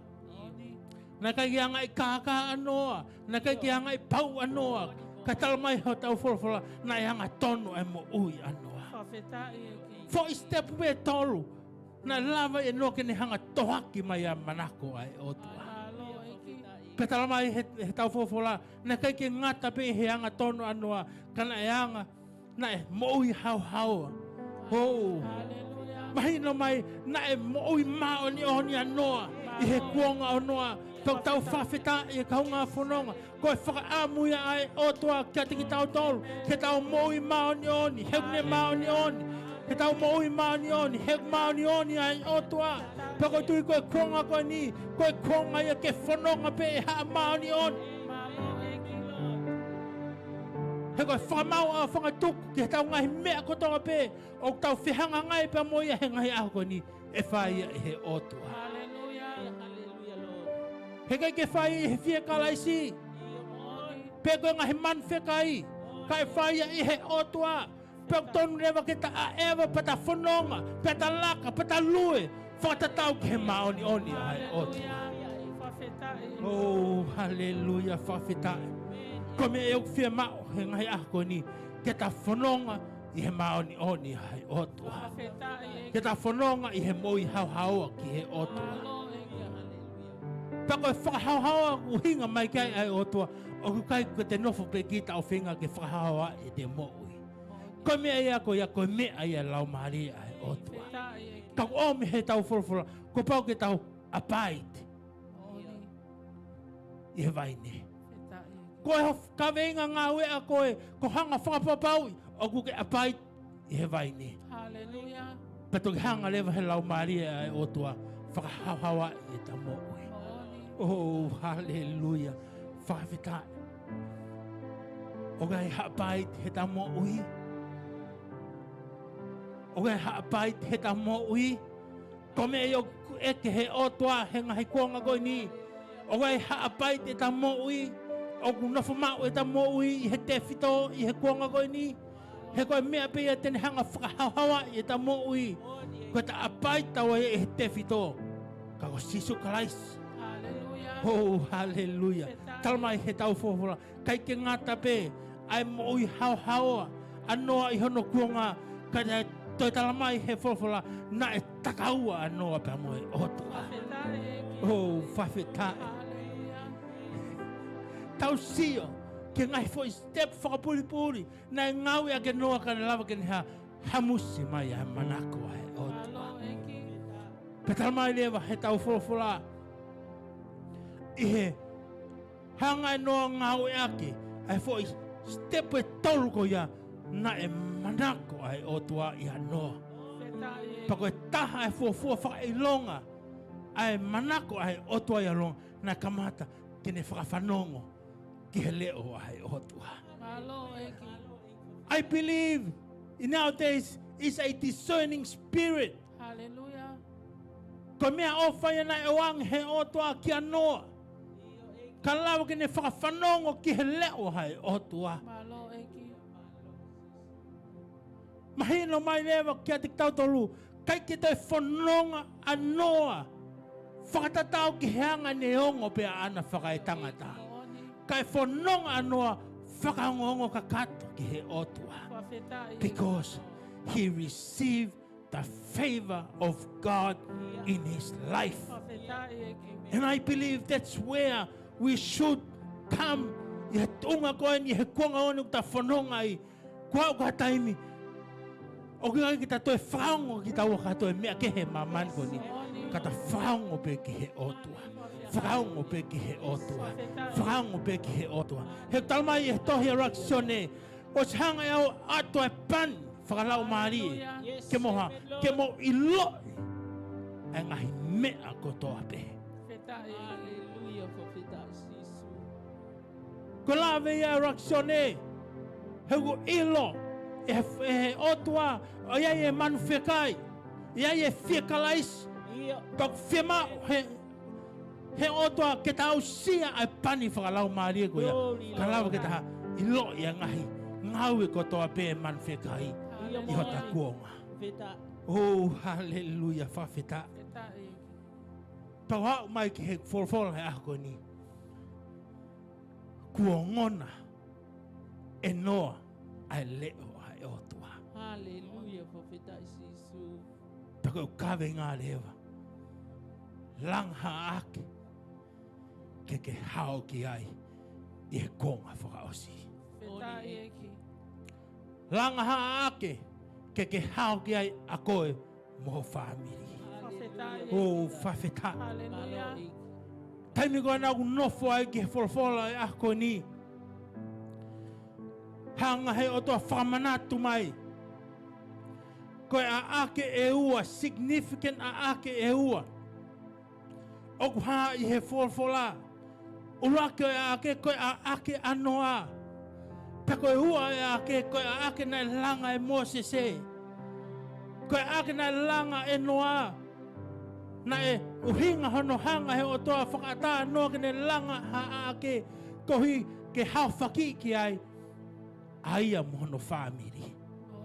Naʻe ʻikai ke angaʻi kākā ʻa Noa. Naʻe ʻikai ke angaʻi pau ʻa Noa. Ka talamai hotau folofola, naʻe anga tonu e moʻui ʻa Noa. Fakafetaʻi ʻEiki. Foʻi step pē ʻe tolu naʻe lava ʻe Noa ke ne hanga tohoaki mai ʻa e manako ʻa e ʻOtua. Mālō ʻEiki. Pea talamai he, heʻetau folofola, naʻe ʻikai ke ngata pē he anga tonu ʻa Noa, ka naʻe anga, naʻe moʻui haohaoa. Oh. Hallelujah. Mahino mai, naʻe moʻui māʻoniʻoni ʻa Noa ʻi he kuonga ʻo Noa. Pea ʻoku tau fakafetaʻi e kaungā fononga. Ko e fakaʻamu ia ʻa e ʻOtua kiate kitautolu, ke tau moʻui māʻoniʻoni, he ʻoku ne māʻoniʻoni. Ke tau moʻui māʻoniʻoni, he ʻoku māʻoniʻoni ʻa e ʻOtua. Pea ʻoku ou tui ko e kuonga ko eni, ko e kuonga ia ke fononga pē ʻe Haʻa Māʻoniʻoni. He ko e fakamaau ʻa e fanga tuku ki heʻetau ngaahi meʻa kotoa pē ʻoku tau fehangahangai pea mo ia he ngaahi ʻaho ko eni, ʻe fai ia ʻe he ʻOtua. Hallelujah, hallelujah, Lord. He ʻikai ke fai ʻe he fie Kalaisi, pe ko e ngaahi manu fekai, ka ʻe fai ia ʻe he ʻOtua. Pea ʻoku tonu leva ke ta ʻaʻeva, pea ta fononga, pea ta laka, pea ta lue, fakatatau ki he māʻoniʻoni ʻa e ʻOtua. Hallelujah. Oh, hallelujah, fakafetaʻi. Ko e meʻa ʻoku fiemaʻu he ngaahi ʻaho ko eni, ke ta fononga ʻi he māʻoniʻoni ʻa e ʻOtua. Fakafetaʻi. Ke ta fononga ʻi he moʻui haohaoa ki he ʻOtua. Mālō ʻEiki. Pea ko e fakahaohaoa ʻoku ʻuhinga mai ki ai ʻa e ʻOtua, ʻoku ʻikai ko ʻete nofo pē kita ʻo feinga ke fakahaohaoaʻi ʻete moʻui. Ko e meʻa ia ko ia, ko e meʻa ia ʻa e Laumālie ʻa e ʻOtua. Fakafetaʻi ʻEiki. Ka ʻoku ʻomi heʻetau folofola, kuo pau ke tau abide ʻi he vaine. Fakafetaʻi ʻEiki. Ko e ho kaveinga ngāue ʻa koe, ko e hanga fakapapauʻi ʻoku ke abide ʻi he vaine. Hallelujah. Pea toki hanga leva he Laumālie ʻa e ʻOtua fakahaohaoaʻi ʻeta moʻui. Moʻoni. Oh, hallelujah. Fakafetaʻi. ʻOku ʻi ai ha abide heʻeta moʻui? ʻOku ʻi ai ha abide heʻeta moʻui? Ko e meʻa ia ʻoku ʻeke he ʻOtua he ngaahi kuonga ko eni. ʻOku ʻi ai ha abide ʻeta moʻui? ʻOku nofo maʻu ʻeta moʻui ʻi he tefito ʻi he kuonga ko eni? He ko e meʻa pē ia te ne hanga fakahaohaoaʻi ʻeta moʻui, ko ʻeta abide taua ia ʻi he tefito, ka ko Sīsū Kalaisi. Hallelujah. Oh, hallelujah. Fakafetaʻi. Talamai heʻetau folofola, ʻikai ke ngata pē ʻa e moʻui haohaoa ʻa Noa ʻi hono kuonga, ka naʻe toe talamai he folofola, naʻe takaua ʻa Noa pea mo e ʻOtua. Fakafetaʻi ʻEiki. Oh, fakafetaʻi. Hallelujah. Tau sio ki he ngaahi foʻi step fakapulipuli naʻe ngāueʻaki ʻe Noa ka ne lava ke ne ha-, hamusi mai ʻa e manako ʻa e ʻOtua. Mālō ʻEiki. Pea talamai leva heʻetau folofola, ʻi he hanga ʻe Noa ʻo ngāueʻaki ʻa e foʻi step ʻe tolu ko ia, naʻe manako ʻa e ʻOtua ʻia Noa. Fakafetaʻi ʻEiki. Pea ko e taha e fuofua fakaʻilonga ʻa e manako ʻa e ʻOtua ʻia Noa, naʻe kamata ke ne fakafanongo ki he leʻo ʻa e ʻOtua. Mālō ʻEiki. I believe in our days is a discerning spirit. Hallelujah. Ko e meʻaʻofa ia naʻe ʻoange he ʻOtua kia Noa, ka lava ke ne fakafanongo ki he leʻo ʻa e ʻOtua. Mālō ʻEiki. Mahino mai leva kiate kitautolu, ʻikai ke toe fononga ʻa Noa fakatatau ki he anga ʻene ongo pē ʻaʻana fakaetangata. Kae fononga ʻa Noa fakaongoongo kakato ki he ʻOtua. Fakafetaʻi. Because he received the favor of God in his life. Fakafetaʻi ʻEiki. And I believe that's where we should come. ʻI he tuʻunga ko eni, he kuonga ko eni ʻoku ta fononga ai, kuo aʻu ki ha taimi ʻoku ʻikai ke ta toe fakaongo kitaua kātoa e meʻa kehe ʻi māmani ko eni. Ka ta fakaongo pē ki he ʻOtua. Fakaongo pē ki he ʻOtua. Fakaongo pē ki he ʻOtua. He talamai ʻe he tohi ʻa ʻUluaki Sione, ʻosi hanga ʻe au ʻo ʻoatu ʻa e pani fakalaumālie, ke mou hā, ke mou ʻiloʻi ʻa e ngaahi meʻa kotoa pē. Fakafetaʻi. Hallelujah, fakafetaʻi Sīsū. Ko e lave ia ʻa Rakisone, he ʻoku ʻilo ʻe he, ʻe he ʻOtua ʻoku ʻi ai e manu fekai, ʻi ai e fie Kalaisi. ʻIo. Pea ʻoku fiemaʻu he, he ʻOtua ke ta aʻusia ʻa e pani fakalaumālie ko ia. Glory, ka lava ke ta ʻiloʻi ʻa e ngaahi ngāue kotoa pē ʻa e manu fekai ʻi hota kuonga. Fakafetaʻi. Oh, haleluia, fakafetaʻi. Fakafetaʻi. Pea u aʻu mai ki he folofola he ʻaho ko eni. Kuo ongona ʻe Noa ʻa e leʻo ʻa e ʻOtua. Haleluia, fakafetaʻi Sīsū. Pea ko e kaveinga leva. Langa ha ʻaʻake ke ke hao ki ai ʻi he kuonga fakaʻosi. Fakafetaʻi ʻEiki. Langa ha ʻaʻake ke ke hao ki ai ʻa koe mo ho fāmili. Fakafetaʻi. Oh, fakafetaʻi. Haleluia. Taimi ko ē naʻa ku nofo ai ki he folofola ʻo e ʻaho ko eni, hanga he ʻOtua ʻo fakamanatu mai, ko e ʻaʻake ʻe ua, significant ʻaʻake ʻe ua ʻoku hā ʻi he folofola. ʻUluaki ʻo e ʻaʻake, ko e ʻaʻake ʻa Noa. Pea ko e ua ʻo e ʻaʻake, ko e ʻaʻake naʻe langa ʻe Mōsese. Ko e ʻaʻake naʻe langa ʻe Noa. Naʻe ʻuhinga hono hanga he ʻOtua ʻo fakaʻatā ʻa Noa ke ne langa ha ʻaʻake koeʻuhi ke haofaki ki ai ʻa ia mo hono fāmili.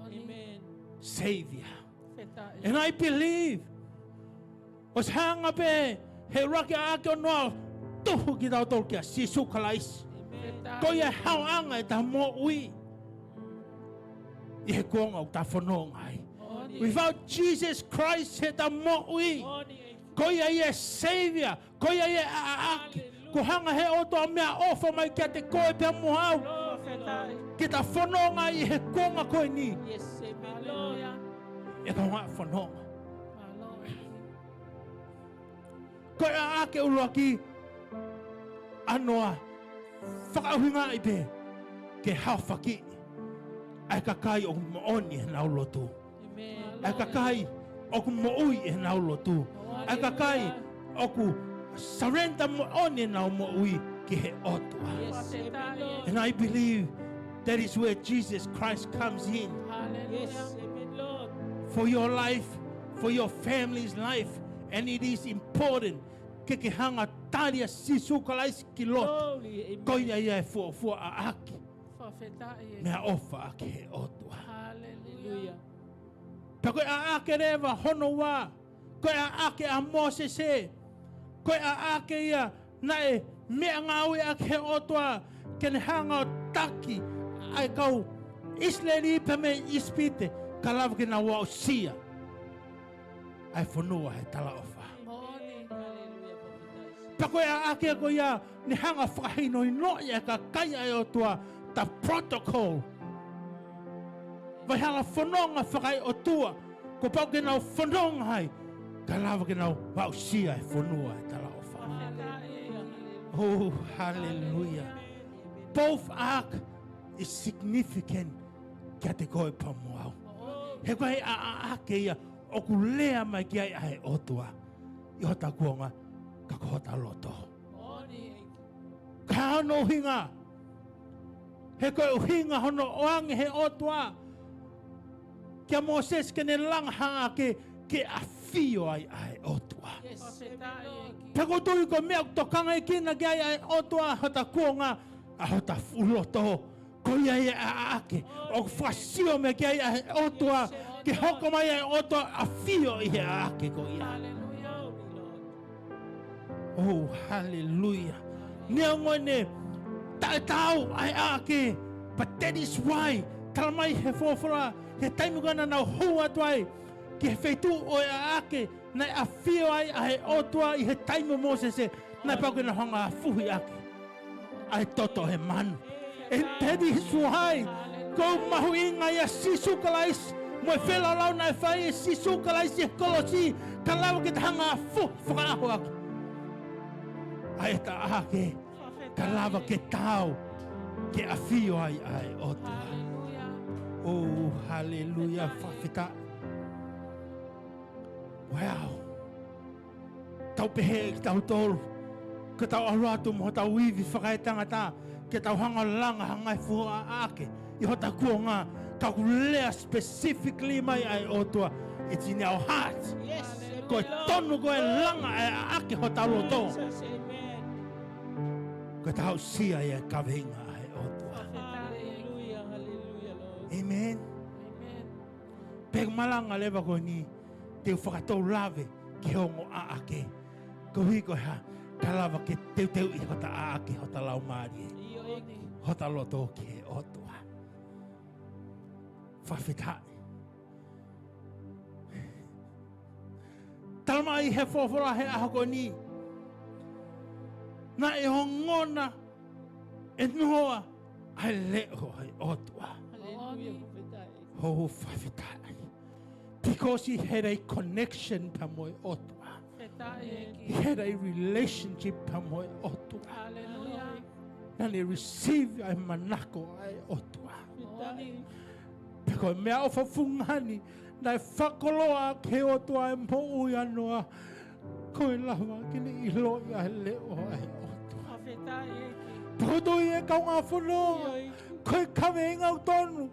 Amen. Savior. Fakafetaʻi. And I believe, ʻosi hanga pē he ʻuluaki ʻaʻake ʻo Noa ʻo tuhu kitautolu kia Sīsū Kalaisi. Amen. Ko ia e haoʻanga ʻeta moʻui ʻi he kuonga ʻoku ta fononga ai. Moʻoni. Without Jesus Christ heʻeta moʻui, moʻoni, ko ia ia e Savior, ko ia ia e ʻaʻake. Hallelujah. Kuo hanga he ʻOtua ʻo meʻaʻofa mai kiate koe pea mo au. Glory, Lord. Ke ta fononga ʻi he kuonga ko eni. Yes, amen, Lord. Hallelujah. ʻE kau ngā fononga. Hallelujah. Ko e ʻaʻake ʻuluaki ʻa Noa, fakaʻuhingaʻi pē ke haofaki ʻa e kakai ʻoku moʻoni ʻenau lotu. Amen. ʻA e kakai ʻoku moʻui ʻenau lotu. ʻA e kakai ʻoku surrender moʻoni ʻenau moʻui ki he ʻOtua. Yes, amen, Lord. And I believe that is where Jesus Christ comes in. Hallelujah. Yes, amen, Lord. For your life, for your family's life, and it is important ke ke hanga ʻo tali ʻa Sīsū Kalaisi ki loto. Glory, amen. Ko ia ia e fuofua ʻaʻake. Fakafetaʻi. Meʻaʻofa ʻaki he ʻOtua. Hallelujah. Pea ko e ʻaʻake leva hono ua, ko e ʻaʻake ʻa Mōsese, ko e ʻaʻake ia naʻe meʻangāueʻaki he ʻOtua ke ne hanga ʻo taki ʻa e kau ʻIsileli pea mei ʻIsipite, ka lava ke nau aʻusia ʻa e fonua he talaʻofa. Moʻoni. Pea ko e ʻaʻake ko ia ne hanga ʻo fakahinohinoʻi ʻa e kakai ʻa e ʻOtua, the protocol. Vai hala fononga fakaʻotua kuo pau ke nau fononga ai, ka lava ke nau aʻusia e fonua he talaʻofa. Hallelujah. Oh, hallelujah. Both ark is significant kiate koe pea mo au. He ko e ʻa, ʻaʻake ia ʻoku lea mai ki ai ʻa e ʻOtua ʻi hota kuonga, ka ko hota loto. Ka hono ʻuhinga, he ko e ʻuhinga hono ʻoange he ʻOtua kia Mōsese ke ne langa ha ʻaʻake ke ʻafio ai ʻa e ʻOtua. Yes. Pea ʻoku ou tui ko e meʻa ʻoku tokangaekina ki ai ʻa e ʻOtua hota kuonga, ʻa hota fuʻu loto. Ko ia ia e ʻaʻake ʻoku fakasio mai ki ai ʻa e ʻOtua, ke hoko mai ʻa e ʻOtua ʻafio ʻi he ʻaʻake ko ia. Oh, hallelujah. Neongo ʻene taʻetaau ʻa e ʻaʻake, but that is why, tala mai he folofola, he taimi ko ē naʻa nau hū atu ai ki he feituʻu ʻo e ʻaʻake naʻe ʻafio ai ʻa e ʻOtua ʻi he taimi ʻo Mōsese, naʻe pau ke nau hanga ʻo fuhi ʻaki ʻa e toto he manu. And that is why, ko e mahuʻinga ia ʻa Sīsū Kalaisi mo e feilaulau naʻe fai ʻe Sīsū Kalaisi he kolosi, ka lava ke ta hanga ʻo fuhi fakaʻaho ʻaki ʻa ʻeta ʻaʻake, ka lava ke taau ke ʻafio ai ʻa e ʻOtua. Oh, hallelujah, fakafetaʻi. Wow. Tau pehē kitautolu, ka tau ʻalu atu mo hotau ivi fakaetangata, ke tau hanga ʻo langa ha ngaahi fuʻu ʻaʻake ʻi hota kuonga, ka ʻoku lea specifically mai ʻa e ʻOtua, it's in our heart. Yes. Ko e tonu ko e langa ʻa e ʻaʻake hota loto. Jesus, amen. Ko e tau aʻusia ʻa e kaveinga ʻa e ʻOtua. Hallelujah, hallelujah, Lord. Amen. Amen. Pea ʻoku malanga leva ko eni, te u fakatou lave ki he ongo ʻaʻake. Koeʻuhi ko e hā? Ka lava ke teuteuʻi hota ʻaʻake, hota laumālie, ʻio, ʻEiki, hota loto ki he ʻOtua. Fakafetaʻi. Tala mai he folofola he ʻaho ko eni, naʻe ongona ʻe Noa ʻa e leʻo ʻa e ʻOtua. Hallelujah, fakafetaʻi. ʻOu, fakafetaʻi. Because he had a connection pea mo e ʻOtua. Fakafetaʻi, ʻEiki. He had a relationship pea mo e ʻOtua. Hallelujah. Naʻa ne receive ʻa e manako ʻa e ʻOtua. Fakafetaʻi. Pea ko e meʻaʻofa fungani, naʻe fakakoloa ki he ʻOtua e moʻui ʻa Noa, ko e lava ke ne ʻiloʻi ʻa e leʻo ʻa e ʻOtua. Fakafetaʻi, ʻEiki. Pea ʻoku ou tui, ʻe kaungā fononga, ʻio, ʻEiki, ko e kaveinga ʻoku tonu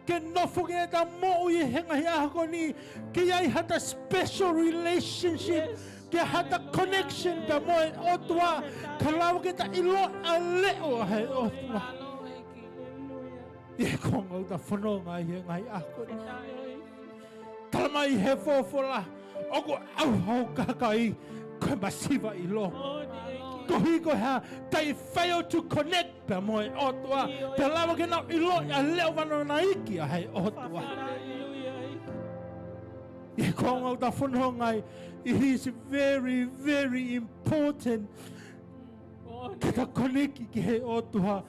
ke nofo ki heʻeta moʻui he ngaahi ʻaho ko eni, ke ʻi ai hata special relationship, yes, ke hata, hallelujah, connection pea mo e ʻOtua, fakafetaʻi, ka lava ke ta ʻiloʻi ʻa e leʻo ʻa e ʻOtua. Hallelujah. ʻI he konga ʻoku ta fononga ai he ngaahi ʻaho ko eni. Tala mai he folofola, ʻoku ʻauha ʻa e kakai ko e masiva ʻilo. Koeʻuhi ko e hā? They fail to connect pea mo e ʻOtua. Pea lava ke nau ʻiloʻi ʻa e leʻo vanonaiki ʻa e ʻOtua. ʻI he konga ʻoku ta fononga ai, it is very, very important ke ta connect ki he ʻOtua.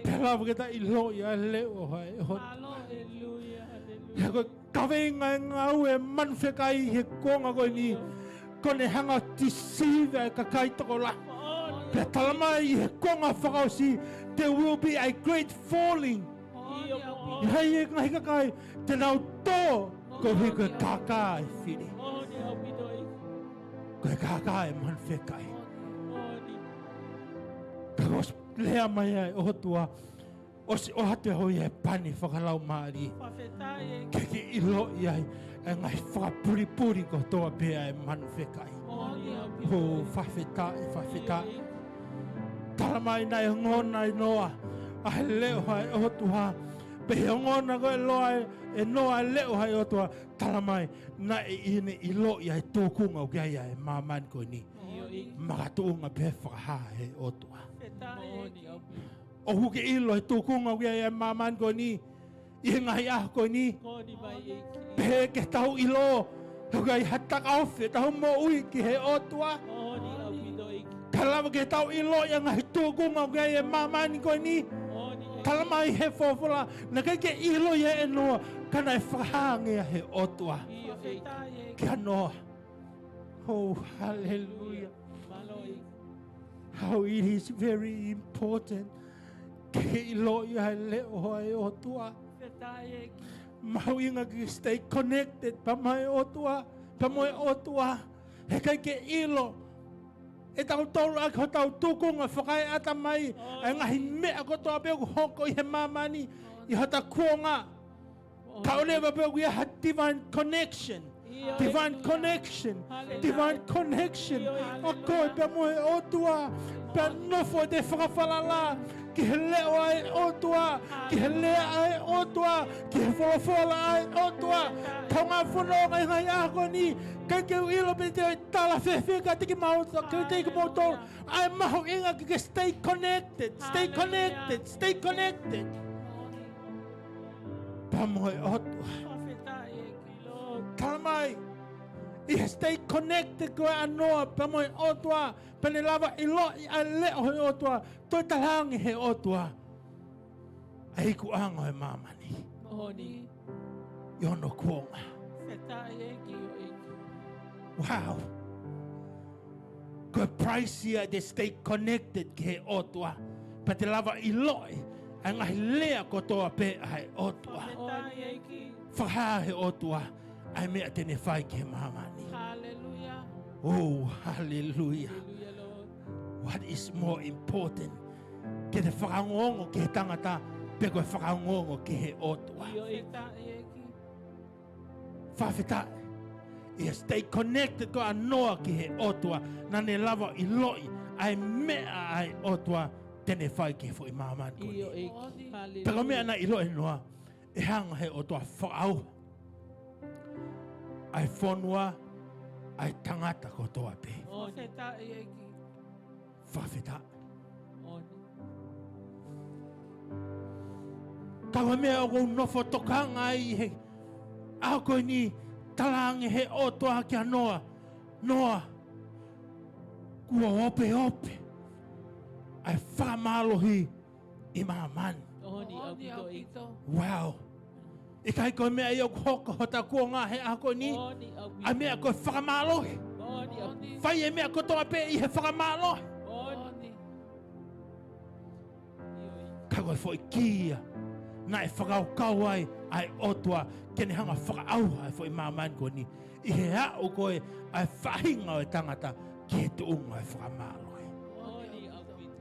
Pea lava ke ta ʻiloʻi ʻa e leʻo ʻa e ʻOtua. Hallelujah, hallelujah. He ko e kaveinga e ngāue manu fekai he konga ko eni, ko ʻene hanga ʻo deceive e kakai tokolahi. Pea tala mai he konga fakaʻosi, there will be a great falling. ʻI ai e ngaahi kakai te nau tō koeʻuhi ko e kākā e fili. Ko e kākā e manu fekai. Ka ʻoku lea mai ʻa e ʻOtua, ʻosi ʻoatu ʻe ia e pani fakalaumālie. Fakafetaʻi, ʻEiki. Ke ke ʻiloʻi ai e ngaahi fakapulipuli kotoa pē ʻa e manu fekai. ʻIo, fakafetaʻi, fakafetaʻi. Tala mai naʻe ongona ʻe Noa ʻa e leʻo ʻa e ʻOtua. Pea ʻi he ongona ko ē ʻe Noa, ʻe Noa ʻa e leʻo ʻa e ʻOtua, tala mai naʻe ʻi ai ʻene ʻiloʻi ʻa e tūkunga ʻoku ʻi ai ʻa e māmani ko eni. ʻIo, ʻEiki. Makatuʻunga pē fakahā ʻe he ʻOtua. Fakafetaʻi, ʻEiki. ʻOku ke ʻilo e tūkunga ʻoku ʻi ai e māmani ko eni ʻi he ngaahi ʻaho ko eni? Pehē ke tau ʻilo, he ʻoku ʻi ai ha takaofi ʻetau moʻui ki he ʻOtua. Ka lava ke tau ʻiloʻi e ngaahi tūkunga ʻoku ʻi ai e māmani ko eni. Tala mai he folofola, naʻe ʻikai ke ʻilo ia ʻe Noa, ka naʻe fakahā ange ia ʻe he ʻOtua kia Noa. Oh, hallelujah. Mālō ʻEiki. How it is very important ke ke ʻiloʻi ʻa e leʻo ʻa e ʻOtua. Fakafetaʻi ʻEiki. Mahuʻinga ke stay connected pea mo e ʻOtua, pea mo e ʻOtua. He ʻikai ke ʻilo ʻe tautolu ʻaki hotau tūkunga fakaeʻatamai ʻa e ngaahi meʻa kotoa pē ʻoku hoko ʻi he māmani ʻi hota kuonga. Ka ʻoku lava pē ʻoku ʻi ai ha divine connection. Divine connection. Divine connection ʻa koe pea mo e ʻOtua. Pea nofo ʻete fakafalala ki he leʻo ʻa e ʻOtua, ki he lea ʻa e ʻOtua, ki he folofola ʻa e ʻOtua. Kaungā fononga ʻi he ngaahi ʻaho ko eni, ʻikai ke u ʻilo pe te u tala fēfē kiate kimoutolu, kiate kimoutolu ʻa e mahuʻinga ke ke stay connected, stay connected, stay connected pea mo e ʻOtua. Fakafetaʻi ʻEiki, Lord. Tala mai, ʻi he stay connected ko ē ʻa Noa pea mo e ʻOtua, pea ne lava ʻiloʻi ʻa e leʻo ʻa e ʻOtua, toe tala ange ʻe he ʻOtua ʻa e ikuʻanga ʻo e māmani ʻi hono kuonga. Fakafetaʻi ʻEiki, ʻio ʻEiki. Wow. Ko e price ia ʻete stay connected ki he ʻOtua. Pea te lava ʻiloʻi ʻa e ngaahi lea kotoa pē ʻa e ʻOtua. Fakafetaʻi ʻEiki. Fakahā ʻe he ʻOtua ʻa e meʻa te ne fai ki he māmani. Hallelujah. Oh, hallelujah. Hallelujah, Lord. What is more important ke te fakaongoongo ki he tangata, pe ko e fakaongoongo ki he ʻOtua. ʻIo ʻEiki. Fakafetaʻi. Ia stay connected ko ʻa Noa ki he ʻOtua, naʻa ne lava ʻiloʻi ʻa e meʻa ʻa e ʻOtua te ne fai ki he foʻi māmani ko eni. ʻIo ʻEiki. Haleluia. Pea ko e meʻa naʻe ʻiloʻi ʻe Noa, ʻe hanga he ʻOtua fakaʻauha ʻa e fonua, ʻa e tangata kotoa pē. Fakafetaʻi ʻEiki. Fakafetaʻi. Ka ko e meʻa ʻoku ou nofo tokanga ai he ʻaho ko eni, talaange he ʻOtua kia Noa, Noa, kuo opeope ʻa e fakamālohi ʻi māmani. ʻOni ʻaupito ʻEiki. Wow. ʻIkai ko e meʻa ia ʻoku hoko hota kuonga he ʻaho ko eni? ʻOni ʻaupito. ʻA e meʻa ko e fakamālohi. ʻOni ʻaupito. Fai e meʻa kotoa pē ʻi he fakamālohi. ʻOni. Ka ko e foʻi kī ia naʻe fakakaukau ai ʻa e ʻOtua ke ne hanga fakaʻauha ʻa e foʻi māmani ko eni, ʻi he aʻu ko ē ʻa e faʻahinga ʻo e tangata ki he tuʻunga ʻo e fakamālohi. ʻOni ʻaupito.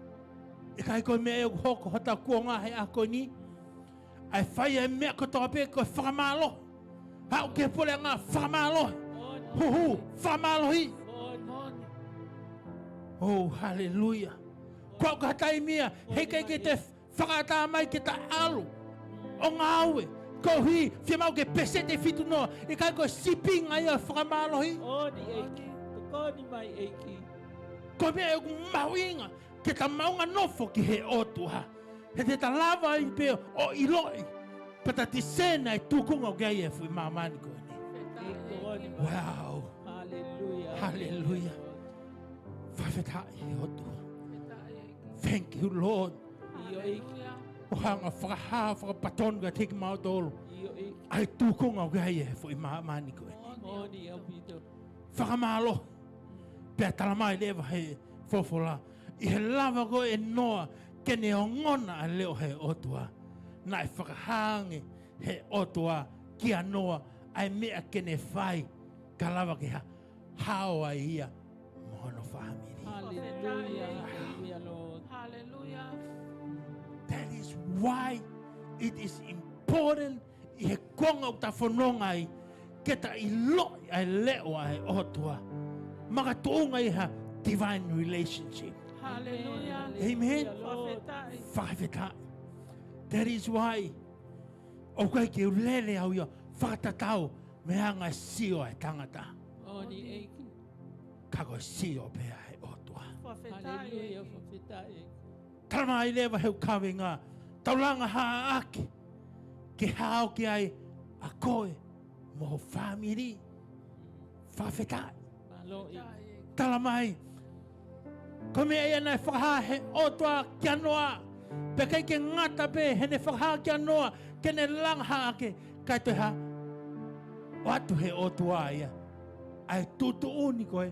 ʻIkai ko e meʻa ia ʻoku hoko hota kuonga he ʻaho ko eni? ʻA e fai e meʻa kotoa pē ko e fakamālohi. Haʻu ki he puleʻanga fakamālohi. ʻOni. Huhu, fakamālohi. ʻOni. Oh, haleluia. Ko e ʻuhinga taimi ia, heʻikai ke te fakaʻatā mai ke ta ʻalu ʻo ngāue koeʻuhi fiemaʻu ke peseti ʻe fitu noa, ʻikai ko e sīpinga ia ʻo e fakamālohi. ʻOni ʻEiki. Tokoni mai ʻEiki. Ko e meʻa ʻoku mahuʻinga ke ta maʻunga nofo ki he ʻOtua, he te ta lava ai pē ʻo ʻiloʻi pea ta discern ʻa e tūkunga ʻoku ʻi ai e foʻi māmani ko eni. Tokoni mai. Wow. Haleluia. Haleluia. Fakafetaʻi he ʻOtua. Thank you, Lord. ʻIo ʻEiki. ʻO hanga fakahā fakapatonu kiate kimautolu ʻIo ʻEiki. ʻa e tūkunga ʻoku ʻi ai e foʻi māmani ko eni. ʻOni ʻaupito. Fakamālohi. Pea talamai leva he folofola, ʻi he lava ko ē ʻe Noa ke ne ongona ʻa e leʻo he ʻOtua, naʻe fakahā ange he ʻOtua kia Noa ʻa e meʻa ke ne fai ka lava ke ha-, hao ai ia mo hono fāmili. Haleluia. Haleluia, Lord. Haleluia. That is why it is important ʻi he kuonga ʻoku ta fononga ai ke ta ʻiloʻi ʻa e leʻo ʻa e ʻOtua. Makatuʻunga ʻi ha divine relationship. Haleluia. Amen. Haleluia, Lord. Fakafetaʻi. Fakafetaʻi. That is why ʻoku ʻikai ke u lele au ia fakatatau mei he anga e sio ʻa e tangata. ʻOni ʻEiki. Ka ko e sio pē ʻa e ʻOtua. Fakafetaʻi. Haleluia, ʻEiki. Fakafetaʻi ʻEiki. Talamai leva he ʻū kaveinga, tau langa haʻaki ke hao ki ai ʻa koe mo ho fāmili. Fakafetaʻi. Mālō ʻEiki. Talamai, ko e meʻa ia naʻe fakahā he ʻOtua kia Noa, pea ʻikai ke ngata pē heʻene fakahā kia Noa ke ne langa haʻaki, kae toe hā, ʻoatu he ʻOtua ia ʻa e tuʻutuʻuni ko ē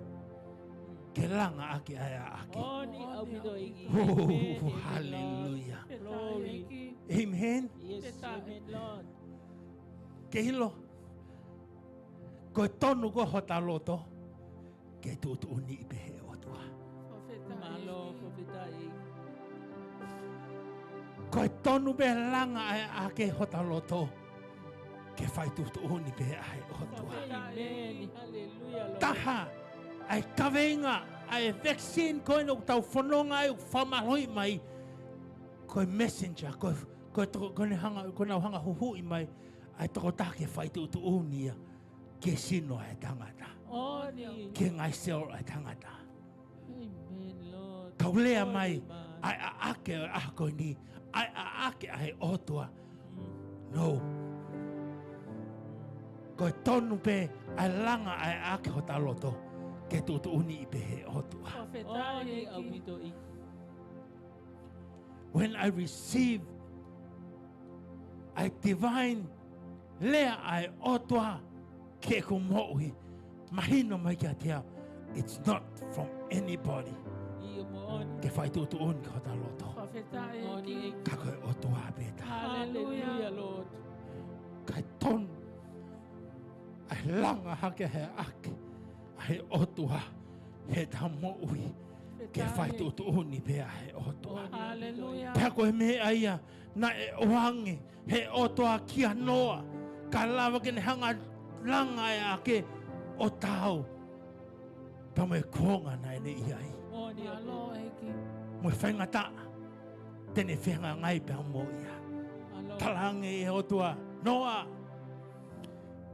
ke langa ʻaki ʻa e ʻaʻake. ʻOni ʻaupito ʻEiki. Oh, amen, haleluia. Lord. Glory. Amen. Yes, amen, Lord. Ke ʻilo, ko e tonu ko ē hota loto ke tuʻutuʻuni pē he ʻOtua. Mālō, fakafetaʻi. Ko e tonu pē langa ʻa e ʻaʻake hota loto ke fai tuʻutuʻuni pē ʻa e ʻOtua. Amen. Haleluia, Lord. Taha ʻa e kaveinga ʻa e vaccine ko eni ʻoku tau fononga ai ʻoku fakamālohi mai, ko e messenger, ko e, ko e toko-, ko ʻene hanga, ko ʻenau hanga huhuʻi mai ʻa e tokotaha ke fai tuʻutuʻuni ia ki he sino ʻa e tangata. ʻOni. Ki he ngaahi cell ʻa e tangata. Amen, Lord. Kau lea mai, ʻa e ʻaʻake ʻo e ʻaho ko eni, ʻa e ʻaʻake ʻa e ʻOtua. No. Ko e tonu pē ʻa e langa ʻa e ʻaʻake hota loto ke tuʻutuʻuni pē he ʻOtua. Fakafetaʻi ʻEiki. When I receive ʻa e divine lea ʻa e ʻOtua ki heʻeku moʻui, mahino mai kiate au, it's not from anybody. ʻIo, moʻoni. Ke fai tuʻutuʻuni ki hota loto. Fakafetaʻi ʻEiki. Ka ko e ʻOtua pē taha. Haleluia. Haleluia, Lord. Kae tonu ʻa e langa hake he ʻaʻake ʻa e ʻOtua heʻeta moʻui. Ke fai tuʻutuʻuni pē ʻa e ʻOtua. Haleluia. Pea ko e meʻa ia naʻe ʻoange he ʻOtua kia Noa, ka lava ke ne hanga langa ʻaki ʻo taau pea mo e kuonga naʻa ne ʻi ai. Mālō ʻEiki. Mo e faingataʻa te ne fehangahangai pea mo ia. Mālō. Talaange ʻe he ʻOtua, Noa,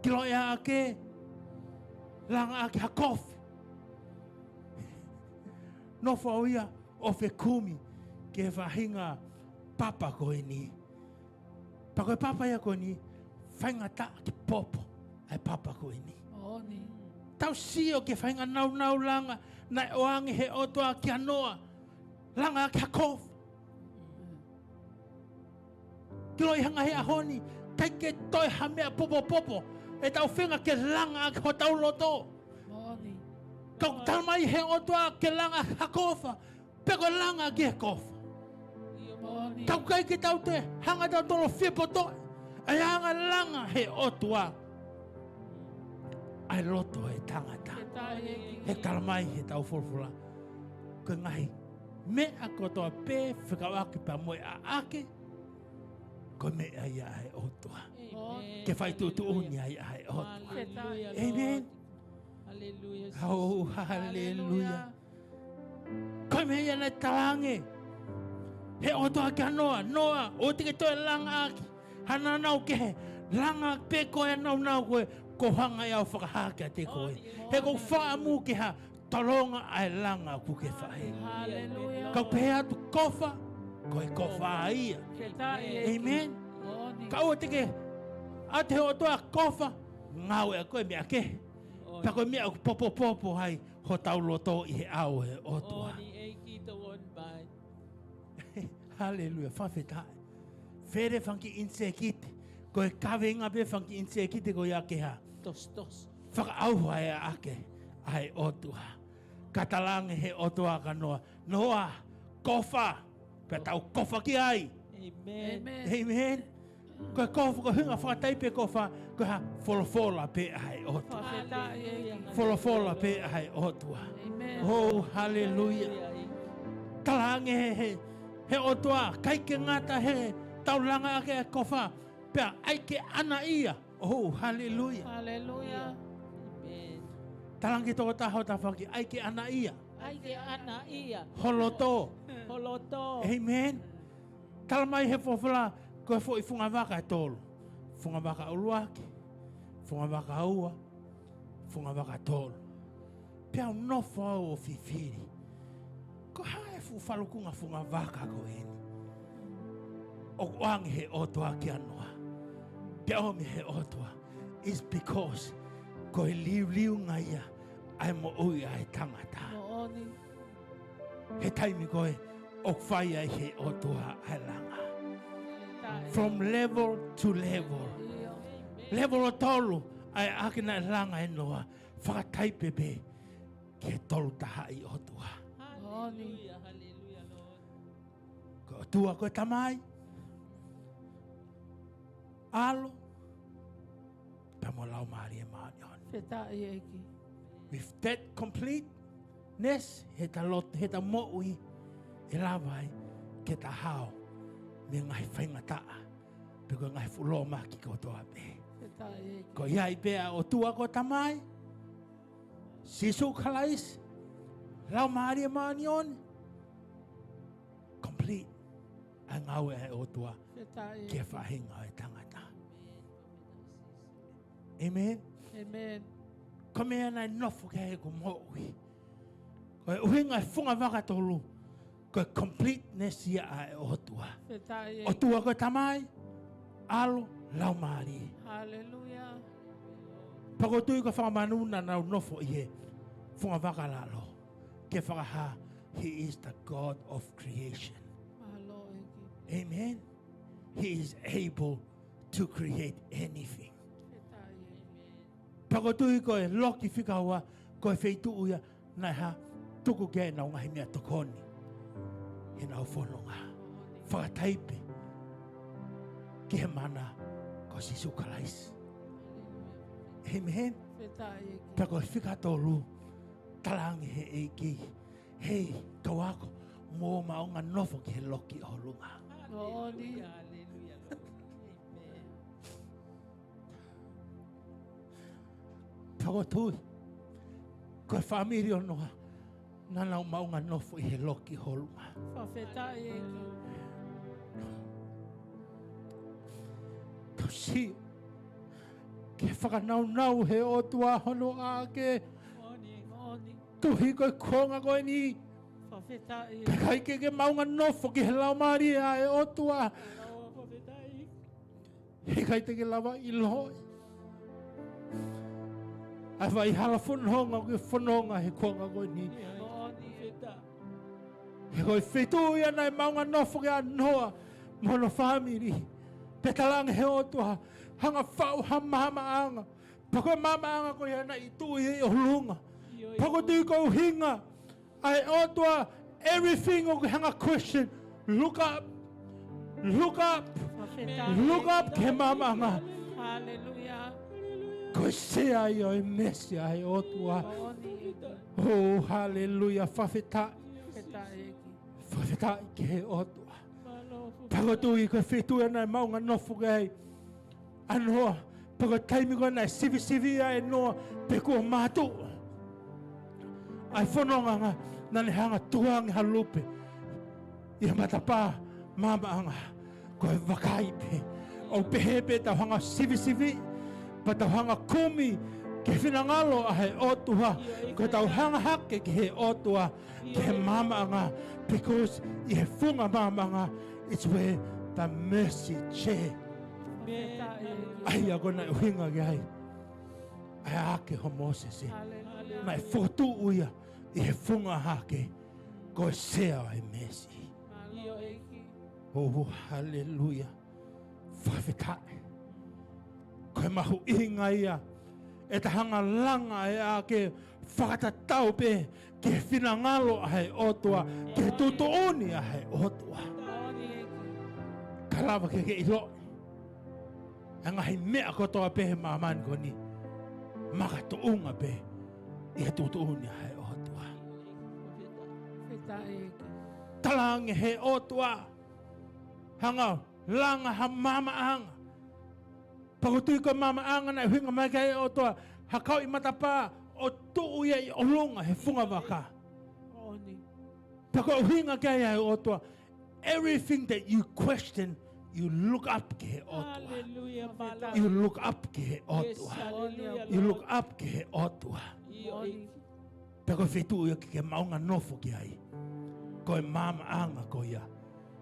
ke lava ke langa ʻaki ha kofu. Nofo au ia ʻo fekumi ki he faʻahinga papa ko eni. Pea ko e papa ia ko eni, faingataʻa ke popo ʻa e papa ko eni. Moʻoni. Tau sio ki he faʻahinga nāunau langa naʻe ʻoange he ʻOtua kia Noa, langa ʻaki ha kofu. Ke lava ʻi he ngaahi ʻaho ni, ʻikai ke toe ha meʻa popopopo ʻe tau feinga ke langa ʻaki hotau loto. Moʻoni. Ka ʻoku talamai he ʻOtua ke langa ha kofa, pe ko e langa ʻaki e kofa. Moʻoni. Ka ʻoku ʻikai ke tau toe hanga tautolu ʻo fiepoto, ʻa e anga langa he ʻOtua ʻa e loto ʻo e tangata. Ke taʻe ʻEiki. He talamai he tau folofola, ko e ngaahi meʻa kotoa pē fekauʻaki pea mo e ʻaʻake, ko e meʻa ia ʻa e ʻOtua. Amen. Ke fai tuʻutuʻuni ai ʻa e ʻOtua. Hallelujah, Lord. Amen. Hallelujah, Jesus. Oh, hallelujah. Hallelujah. Ko e meʻa ia naʻe talaange he ʻOtua kia Noa, Noa, ʻoua te ke toe langa ʻaki ha nāunau kehe, langa pē ko e nāunau ko ē, ko hanga ʻe au ʻo fakahā kiate koe. He ʻoku ou fakaʻamu ke hā, tolonga ʻa e langa ʻoku ke fai. Hallelujah. Ka u pehē atu kofa, ko e kofa ia. Ke taʻe ʻEiki. Amen. Moʻoni. Ka ʻoua te ke ʻatu he ʻOtua kofa, ngāue ʻa koe meʻa kehe. Moʻoni. Pea ko e meʻa ʻoku popopopo ai hotau loto ʻi he ʻao ʻo e ʻOtua. Moʻoni ʻEiki, tau on by. Haleluia, fakafetaʻi. Fele fanga kiʻi ʻinisekite. Ko e kaveinga pē fanga kiʻi ʻinisekite ko ia ke hā. Tos, tos. Fakaʻauha e ʻaʻake ʻa e ʻOtua. Ka talaange he ʻOtua kia Noa, Noa, kofa, pea tau kofa ki ai. Amen. Amen. Amen. Ko e kofa, ko e hinga fakataipe kofa, ko e hā, folofola pē ʻa e ʻOtua. Fakafetaʻi ʻEiki. Folofola pē ʻa e ʻOtua. Amen. Oh, hallelujah. Talaange he, he, he ʻOtua, ʻikai ke ngata he tau langa ʻaki e kofa, pea ʻai ke ʻana ia. Oh, hallelujah. Hallelujah. Amen. Talaange tokotaha ho tafaʻaki, ʻai ke ʻana ia. ʻAi ke ʻana ia. Ho loto. Ho loto. Amen. Talamai he folofola, ko e foʻi fungavaka ʻe tolu. Fungavaka ʻuluaki, fungavaka ua, fungavaka tolu. Pea u nofo au ʻo fifili, ko e hā e fuʻu falukunga fungavaka ko eni ʻoku ʻoange he ʻOtua kia Noa, pea ʻomi he ʻOtua? It's because ko e liuliunga ia ʻa e moʻui ʻa e tangata. Moʻoni. He taimi ko ē ʻoku fai ai he ʻOtua ʻa e langa. Taʻe. From level to level. ʻIo. Level ʻo tolu, ʻa e ʻaʻake naʻe langa ʻe Noa, fakataipe pē ki he Tolu Tahaʻi ʻOtua. Moʻoni. Hallelujah, hallelujah, Lord. Ko e ʻOtua ko e Tamai, ʻAlo, pea mo e Laumālie Māʻoniʻoni. Fakafetaʻi ʻEiki. With that completeness, heʻeta lot-, heʻeta moʻui, ʻe lava ai ke ta hao mei he ngaahi faingataʻa, pe ko e ngaahi fuʻu lōmaki kotoa pē. Fakafetaʻi ʻEiki. Ko ia ai pē ʻa e ʻOtua ko e Tamai, Sīsū Kalaisi, Laumālie Māʻoniʻoni, complete ʻa e ngāue ʻa e ʻOtua. Fakafetaʻi ʻEiki. Ki he faʻahinga ʻo e tangata. Amen. Amen. Ko e meʻa naʻe nofo ki ai ʻeku moʻui. Ko e ʻuhinga e fungavaka tolu, ko e completeness ia ʻa e ʻOtua. Fakafetaʻi ʻEiki. ʻOtua ko e Tamai, ʻAlo, Laumālie. Hallelujah. Pea ʻoku ou tui ko e fanga manu naʻa nau nofo ʻi he fungavaka lalo, ke fakahā, He is the God of creation. Mālō ʻEiki. Amen. He is able to create anything. Fakafetaʻi ʻEiki. Pea ʻoku ou tui ko e loki fika ua, ko e feituʻu ia naʻe hā, tuku ke nau ngaahi meʻatokoni heʻenau fononga. Fakataipe ki he mana ko Sīsū Kalaisi. Amen. Fakafetaʻi ʻEiki. Pea ko e fika tolu, talaange he ʻEiki, Hei, kau ako, mou maʻu ʻa e nofo ki he loki ʻolunga. Moʻoni. Haleluia, Lord. Amen. Pea ʻoku ou tui, ko e fāmili ʻo Noa, naʻa nau maʻu ʻa e nofo ʻi he loki ʻolunga. Fakafetaʻi ʻEiki. Tau sio ki he fakanaunau he ʻOtua hono ʻaʻake. Moʻoni. Moʻoni. Koeʻuhi ko e kuonga ko eni. Fakafetaʻi. Ka ʻikai ke ke maʻu ʻa e nofo ki he Laumālie ʻa e ʻOtua, fakafetaʻi, he ʻikai te ke lava ʻiloʻi ʻa e vai hala fononga ʻoku ke fononga he kuonga ko eni. Moʻoni. He ko e feituʻu ia naʻe maʻu ʻa e nofo ki ai ʻa Noa mo hono fāmili. Pea talaange he ʻOtua, hanga ʻo faʻu ha maamaʻanga. Pea ko e maamaʻanga ko ia naʻe tuʻu ia ʻi ʻolunga. Pea ʻoku ou tui ko e ʻuhinga ʻa e ʻOtua, everything ʻoku ke hanga ʻo question, look up. Look up. Fakafetaʻi. Look up ki he maamaʻanga. Haleluia. Ko e sea ia ʻo e meesi ʻa e ʻOtua. Moʻoni. Oh, haleluia. Fakafetaʻi. Fakafetaʻi ʻEiki. Fakafetaʻi ki he ʻOtua. Pea ʻoku ou tui ko e feituʻu ia naʻe maʻu ʻa e nofo ki ai ʻa Noa, pea ko e taimi ko ē naʻe sivisiviʻi ai ʻe Noa pe kuo mātuʻa ʻa e fononga, naʻa ne hanga ʻo tukuange ha lupe ʻi he matapā maamaʻanga. Ko e vakai pē, ʻoku pehē pē ʻetau hanga ʻo sivisiviʻi, pea tau hanga ʻo kumi ki he finangalo ʻa e ʻOtua, ko ʻetau hanga hake ki he ʻOtua, ki he maamaʻanga, because ʻi he funga maamaʻanga, it's where the mercy chair. Amen. ʻA ia ko ē naʻe ʻuhinga ki ai ʻa e ʻaʻake ʻo Mōsese. Hallelujah. Naʻe fokotuʻu ia ʻi he funga ʻaʻake, ko e sea ʻo e meesi. Hallelujah. Oh, haleluia. Fakafetaʻi. Ko e mahuʻinga ia ʻeta hanga ʻo langa e ʻaʻake fakatatau pē ki he finangalo ʻa e ʻOtua, ki he tuʻutuʻuni ʻa e ʻOtua. Ka lava ke ke ʻiloʻi ʻa e ngaahi meʻa kotoa pē he māmani ko eni, makatuʻunga pē ʻi he tuʻutuʻuni ʻa e ʻOtua. Fakafetaʻi ʻEiki. Talaange he ʻOtua, hanga ʻo langa ha maamaʻanga. Pea ʻoku ou tui ko e maamaʻanga naʻe ʻuhinga mai ki ai ʻa e ʻOtua, ha kauʻi matapā ʻo tuʻu ia ʻi ʻolunga he funga vaka. Moʻoni. Pea ko e ʻuhinga ki ai ʻa e ʻOtua, everything that you question, you look up ki he ʻOtua. Hallelujah, my Lord. You look up ki he ʻOtua. Yes, hallelujah, Lord. You look up ki he ʻOtua. ʻIo, ʻEiki. Pea ko e feituʻu ia ke ke maʻu ʻa e nofo ki ai, ko e maamaʻanga ko ia,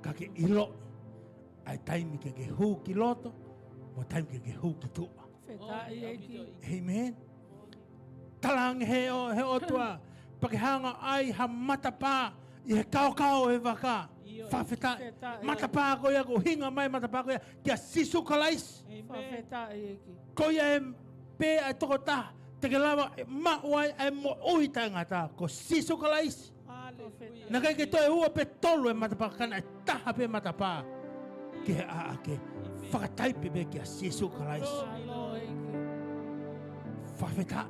ka ke ʻiloʻi ʻa e taimi ke ke hū ki loto, mo e taimi ke ke hū ki tuʻa. Fakafetaʻi ʻEiki. Amen. Talaange he ʻo, he ʻOtua, pea ke hanga ʻo ʻai ha matapā ʻi he kaokao ʻo e vaka. ʻIo. Fakafetaʻi. Fakafetaʻi. Matapā ko ia ʻoku ʻuhinga mai, matapā ko ia kia Sīsū Kalaisi. Amen. Fakafetaʻi ʻEiki. Ko ia pē ʻa e tokotaha te ke lava ʻo maʻu ai ʻa e moʻui taʻengata, ko Sīsū Kalaisi. Hallelujah. Naʻe ʻikai ke toe ua pe tolu e matapā, ka naʻe taha pē matapā ki he ʻaʻake. Amen. Fakataipe pē kia Sīsū Kalaisi. Glory, Lord. Fakafetaʻi.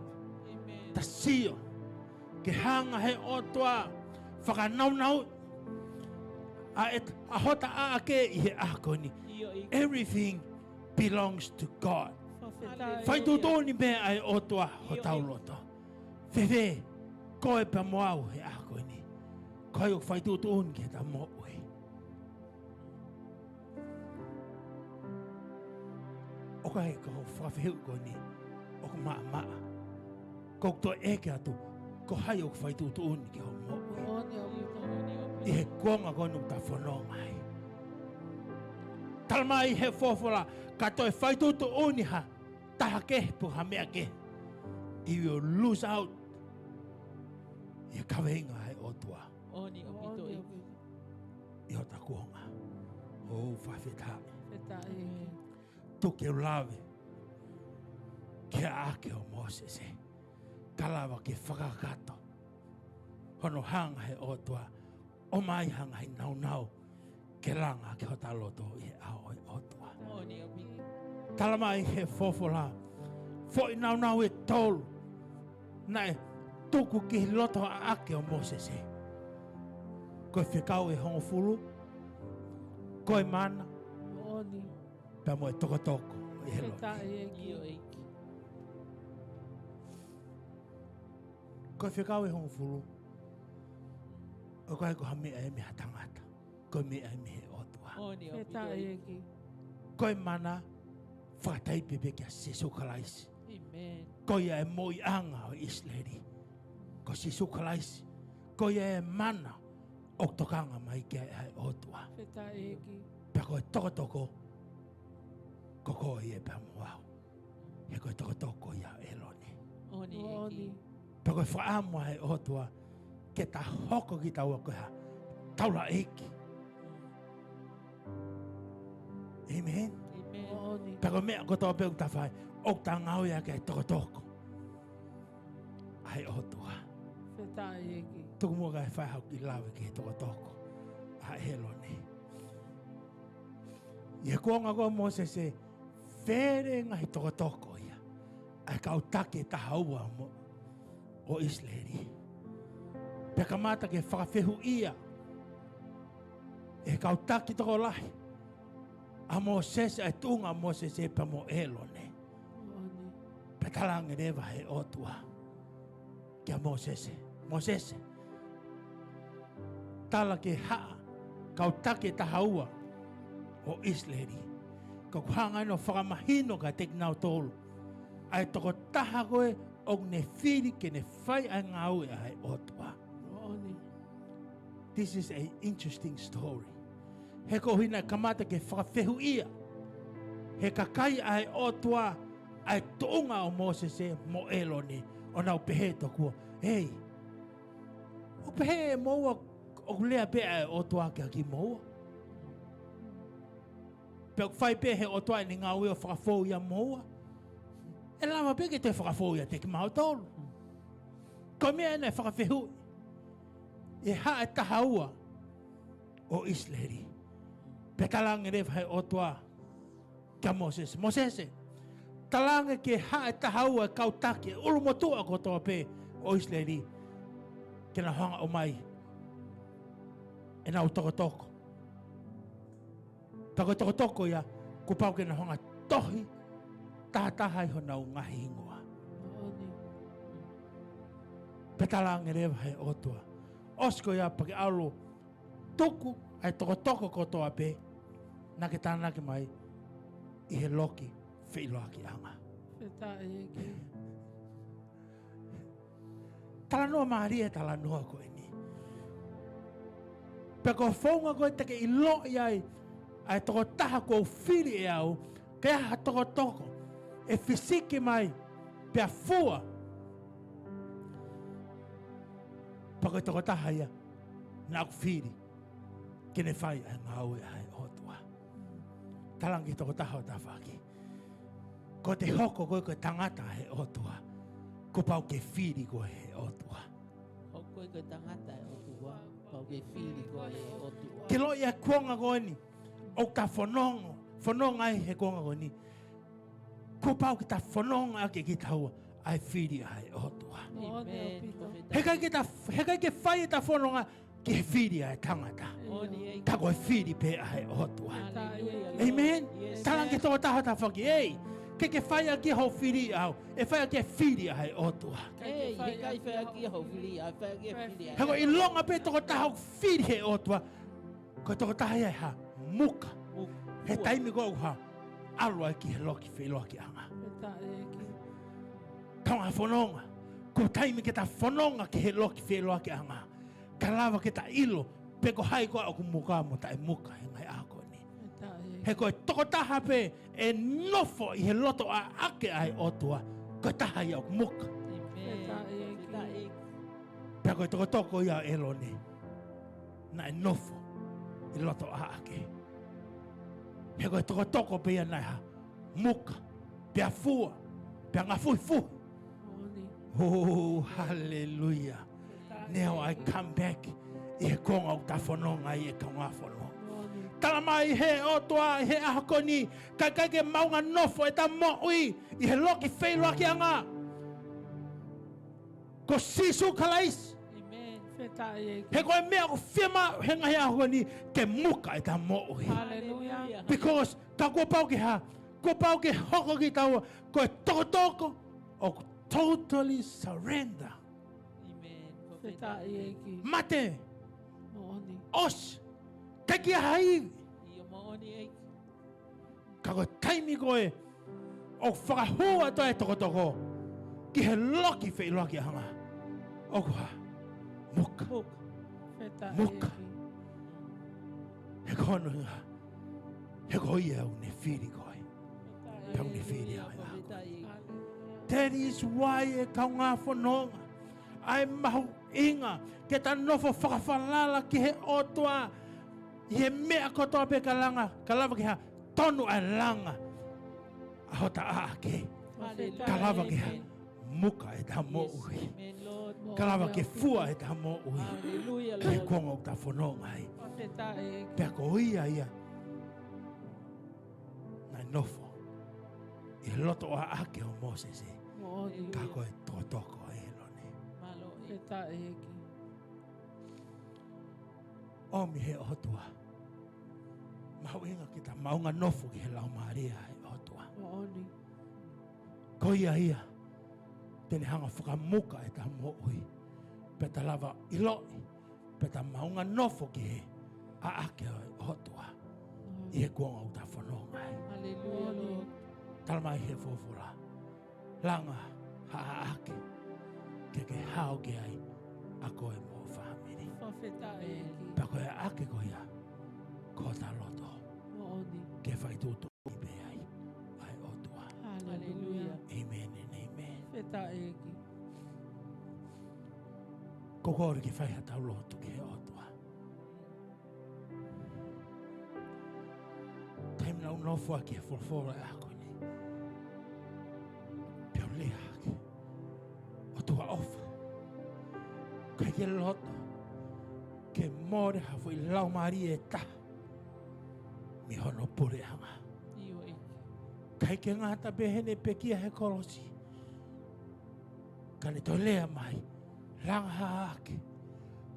Amen. Ta sio, ke hanga he ʻOtua ʻo fakanaunau ʻa e, ʻa hota ʻaʻake ʻi he ʻaho ni. ʻIo, ʻEiki. Everything belongs to God. Fakafetaʻi. Faituʻutuʻuni pē ʻa e ʻOtua hotau loto. Fēfē koe pea mo au he ʻaho ni? Ko hai ʻoku faituʻutuʻuni ki heʻeta moʻui? ʻOku ʻikai ko e fakafehuʻi ko eni ʻoku maʻamaʻa. ʻOku ou toe ʻeke atu, ko hai ʻoku faituʻutuʻuni ki hoʻo moʻui? ʻI he kuonga ko eni ʻoku ta fononga ai. Talamai he folofola, ka toe faituʻutuʻuni ha taha kehe pe ha meʻa kehe, you will lose out ʻi he kaveinga ʻa e ʻOtua ʻi hota kuonga. ʻOu fakafetaʻi. Fakafetaʻi. Tuku ke u lave ki he ʻaʻake ʻo Mōsese, ka lava ke fakakakato hono hanga he ʻOtua ʻo ʻomai ha ngaahi naunau ke langa ki hota loto ʻi he ʻao ʻo e ʻOtua. Talamai he folofola, foʻi naunau ʻe tolu naʻe tuku ki loto ʻaʻake ʻo Mōsese. Ko e fekau ʻe hongofulu, ko e mana, Moʻoni. pea mo e tokotoko ʻi he loki. Fakafetaʻi ʻEiki. ʻIo ʻEiki. Ko e fekau ʻe hongofulu, ʻoku ʻikai ko ha meʻa ia mei ha tangata, ko e meʻa ia mei he ʻOtua. Moʻoni ʻaupito Fakafetaʻi ʻEiki. ʻEiki. Ko e mana, fakataipe pē kia Sīsū Kalaisi. ʻĒmeni. Ko ia e moʻuiʻanga ʻo ʻIsileli. Ko Sīsū Kalaisi. Ko ia e mana ʻoku tokanga mai ki ai ʻa e ʻOtua. Fakafetaʻi ʻEiki. Pea ko e tokotoko, ko koe ia pea mo au. He ko e tokotoko ia ʻo ʻĒlone. Moʻoni ʻEiki. Moʻoni. Pea ko e fakaʻamu ʻa e ʻOtua ke ta hoko kitaua ko ha taulaʻeiki. ʻĒmeni. ʻĒmeni. Moʻoni. Pea ko e meʻa kotoa pē ʻoku ta fai, ʻoku ta ngāueʻaki e tokotoko ʻa e ʻOtua. Fakafetaʻi ʻEiki. Tuku muʻa kae fai haʻaku kiʻi lave ki he tokotoko ʻa ʻĒlone. ʻI he kuonga ko ē ʻo Mōsese, fele e ngaahi tokotoko ia ʻa e kau taki ʻe taha ua mo, ʻo ʻIsileli. Pea kamata ke fakafehuʻia ʻe he kau taki tokolahi ʻa Mōsese, ʻa e tuʻunga ʻo Mōsese pea mo ʻĒlone. Moʻoni. Pea talaange leva ʻe he ʻOtua kia Mōsese, Mōsese, tala ki he haʻa kau taki ʻe taha ua ʻo ʻIsileli, ka ʻoku hanga eni ʻo fakamahino kiate kinautolu ʻa e tokotaha ko ē ʻoku ne fili ke ne fai ʻa e ngāue ʻa e ʻOtua. Moʻoni. This is a interesting story. He ko ʻuhi naʻe kamata ke fakafehuʻia ʻe he kakai ʻa e ʻOtua ʻa e tuʻunga ʻo Mōsese mo ʻĒlone, ʻo nau pehē tokua, ei, ʻoku pehē ʻe moua ʻoku lea pē ʻa e ʻOtua kia kimoua. Pea ʻoku fai pē ʻe he ʻOtua ʻene ngāue ʻo fakafou ʻia moua. ʻE lava pē ke toe fakafou ʻiate kimautolu. Ko e meʻa ena ʻe fakafehuʻi ʻe he haʻa ʻe taha ua ʻo ʻIsileli. Pea talaange leva ʻe he ʻOtua kia Mōsese, Mōsese, talaange ki he haʻa ʻe taha ua e kau taki, e ʻulumotuʻa kotoa pē ʻo ʻIsileli, ke nau hanga ʻo ʻomai ʻenau tokotoko. Pea ko e tokotoko ia, kuo pau ke nau hanga ʻo tohi tahataha ʻi honau ngaahi hingoa. Moʻoni. Pea talaange leva ʻe he ʻOtua, ʻosi ko ia pea ke ʻalu ʻo tuku ʻa e tokotoko kotoa pē naʻa ke tānaki mai ʻi he loki feʻiloakiʻanga. Fakafetaʻi ʻEiki. Talanoa mālie e talanoa ko eni. Pea ko e founga ko ē te ke ʻiloʻi ai ʻa e tokotaha kuo u fili ʻe au, ke ʻi ai ha tokotoko ʻe fisiki mai pea fua, pea ko e tokotaha ia naʻa ku fili ke ne fai ʻa e ngāue ʻa e ʻOtua. Talaange ki he tokotaha ho tafaʻaki, ko ʻete hoko ko ē ko e tangata ʻa e ʻOtua, kuo pau ke fili koe ʻe he ʻOtua. Hoko ko ē ko e tangata ʻa e ʻOtua, pau ke fili koe ʻe he ʻOtua. Ke ʻiloʻi ʻa e kuonga ko eni ʻoku ta fononga, fononga ai he kuonga ko eni, kuo pau ke ta fononga ʻaki kitaua ʻa e fili ʻa e ʻOtua. Moʻoni ʻaupito. He ʻikai ke ta, he ʻikai ke fai ʻeta fononga ki he fili ʻa e tangata. Moʻoni ʻEiki. Ka ko e fili pē ʻa e ʻOtua. Hallelujah. ʻĒmeni. Yes. Talaange ki he tokotaha ho tafaʻaki, ei, ʻikai ke fai ʻaki hoʻo fili au, ʻe fai ʻaki e fili ʻa e ʻOtua. Ei, he ʻikai fai ʻaki hoʻo fili au, fai ʻaki e fili ʻa e ʻOtua. He ko e ʻilonga pē tokotaha ʻoku fili ʻe he ʻOtua, ko e tokotaha ia ʻe hā? Muka. Muka. He taimi ko ē ʻoku hā? ʻAlu ai ki he loki feʻiloakiʻanga. Fakafetaʻi ʻEiki. Kaungā fononga, ko e taimi ke ta fononga ki he loki feʻiloakiʻanga, ka lava ke ta ʻilo pe ko hai koā ʻoku muka mo taʻemuka he ngaahi ʻaho ko eni. Fakafetaʻi ʻEiki. He ko e tokotaha pē ʻe nofo ʻi he loto ʻaʻake ʻa e ʻOtua, ko e taha ia ʻoku muka. ʻĒmeni. Fakafetaʻi ʻEiki. Fakafetaʻi ʻEiki. Pea ko e tokotoko ia ʻo ʻĒlone naʻe nofo ʻi loto ʻaʻake. He ko e tokotoko pē ia naʻe hā? Muka, pea fua, pea ngafuhifuhi. Moʻoni. Oh, hallelujah. Now I come back ʻi he kuonga ʻoku ta fononga ai, ʻe kaungā fononga. Moʻoni. Tala mai ʻe he ʻOtua ʻi he ʻaho ko eni, ka ʻikai ke maʻu ha nofo ʻeta moʻui ʻi he loki feʻiloakiʻanga. Ko Sīsū Kalaisi. ʻĒmeni. Fakafetaʻi ʻEiki. He ko e meʻa ʻoku fiemaʻu he ngaahi ʻaho ni ke muka ʻeta moʻui. Hallelujah. Because ka kuo pau ke hā, kuo pau ke hoko kitaua ko e tokotoko ʻoku totally surrender. Amen. Fakafetaʻi ʻEiki. Mate. Moʻoni. ʻOsi. Teʻeki ai ha ivi. ʻIo, moʻoni ʻEiki. Ka ko e taimi ko ē ʻoku fakahū atu ai e tokotoko ki he loki feʻiloakiʻanga, ʻoku hā? Muka. Muka. Fakafetaʻi ʻEiki. Muka. He ko hono ʻuhinga, he ko ia ʻoku ne fili koe. Fakafetaʻi ʻEiki. Pea ʻoku ne fili au ʻe au. Fakafetaʻi ʻEiki. That is why, ʻe kaungā fononga, ʻa e mahuʻinga ke ta nofo fakafalala ki he ʻOtua ʻi he meʻa kotoa pē ka langa, ka lava ke hā? Tonu ʻa e langa ʻa hota ʻaʻake. Fakafetaʻi ʻEiki. Ka lava ke hā? Muka ʻeta moʻui. Yes, amen, Lord. Ka lava ke fua ʻeta moʻui. Hallelujah, Lord. He kuonga ʻoku ta fononga ai. Fakafetaʻi ʻEiki. Pea ko ia ia naʻe nofo ʻi he loto ʻaʻake ʻo Mōsese. Moʻoni. Ka ko e tokotoko ʻa ʻĒlone. Mālō ʻEiki. Fakafetaʻi ʻEiki. ʻOmi he ʻOtua. Mahuʻinga ke ta maʻunga nofo ki he Laumālie ʻa e ʻOtua. Moʻoni. Ko ia ia te ne hanga fakamuka ʻeta moʻui, pea ta lava ʻiloʻi, pea ta maʻunga nofo ki he ʻaʻake ʻo e ʻOtua ʻi he kuonga ʻoku ta fononga ai. Hallelujah, Lord. Tala mai he folofola, langa ha ʻaʻake ke ke hao ki ai ʻa koe mo ho fāmili. Fakafetaʻi ʻEiki. Pea ko e ʻaʻake ko ia ko hota loto. Moʻoni. Ke fai tuʻutuʻuni pē ai ʻa e ʻOtua. Hallelujah. Amen and amen. Fakafetaʻi ʻEiki. Ko e kole ke fai haʻatau lotu ki he ʻOtua. Taimi naʻa ku nofo ai ki he folofola ʻo e ʻaho ni, pea u lea hake, ʻOtua ʻofa, ʻikai ke loto ke mole ha foʻi laumālie ʻe taha mei hono puleʻanga. ʻIo ʻEiki. ʻIkai ke ngata pē heʻene pekia he kolosi, ka ne toe lea mai, langa ha ʻaʻake.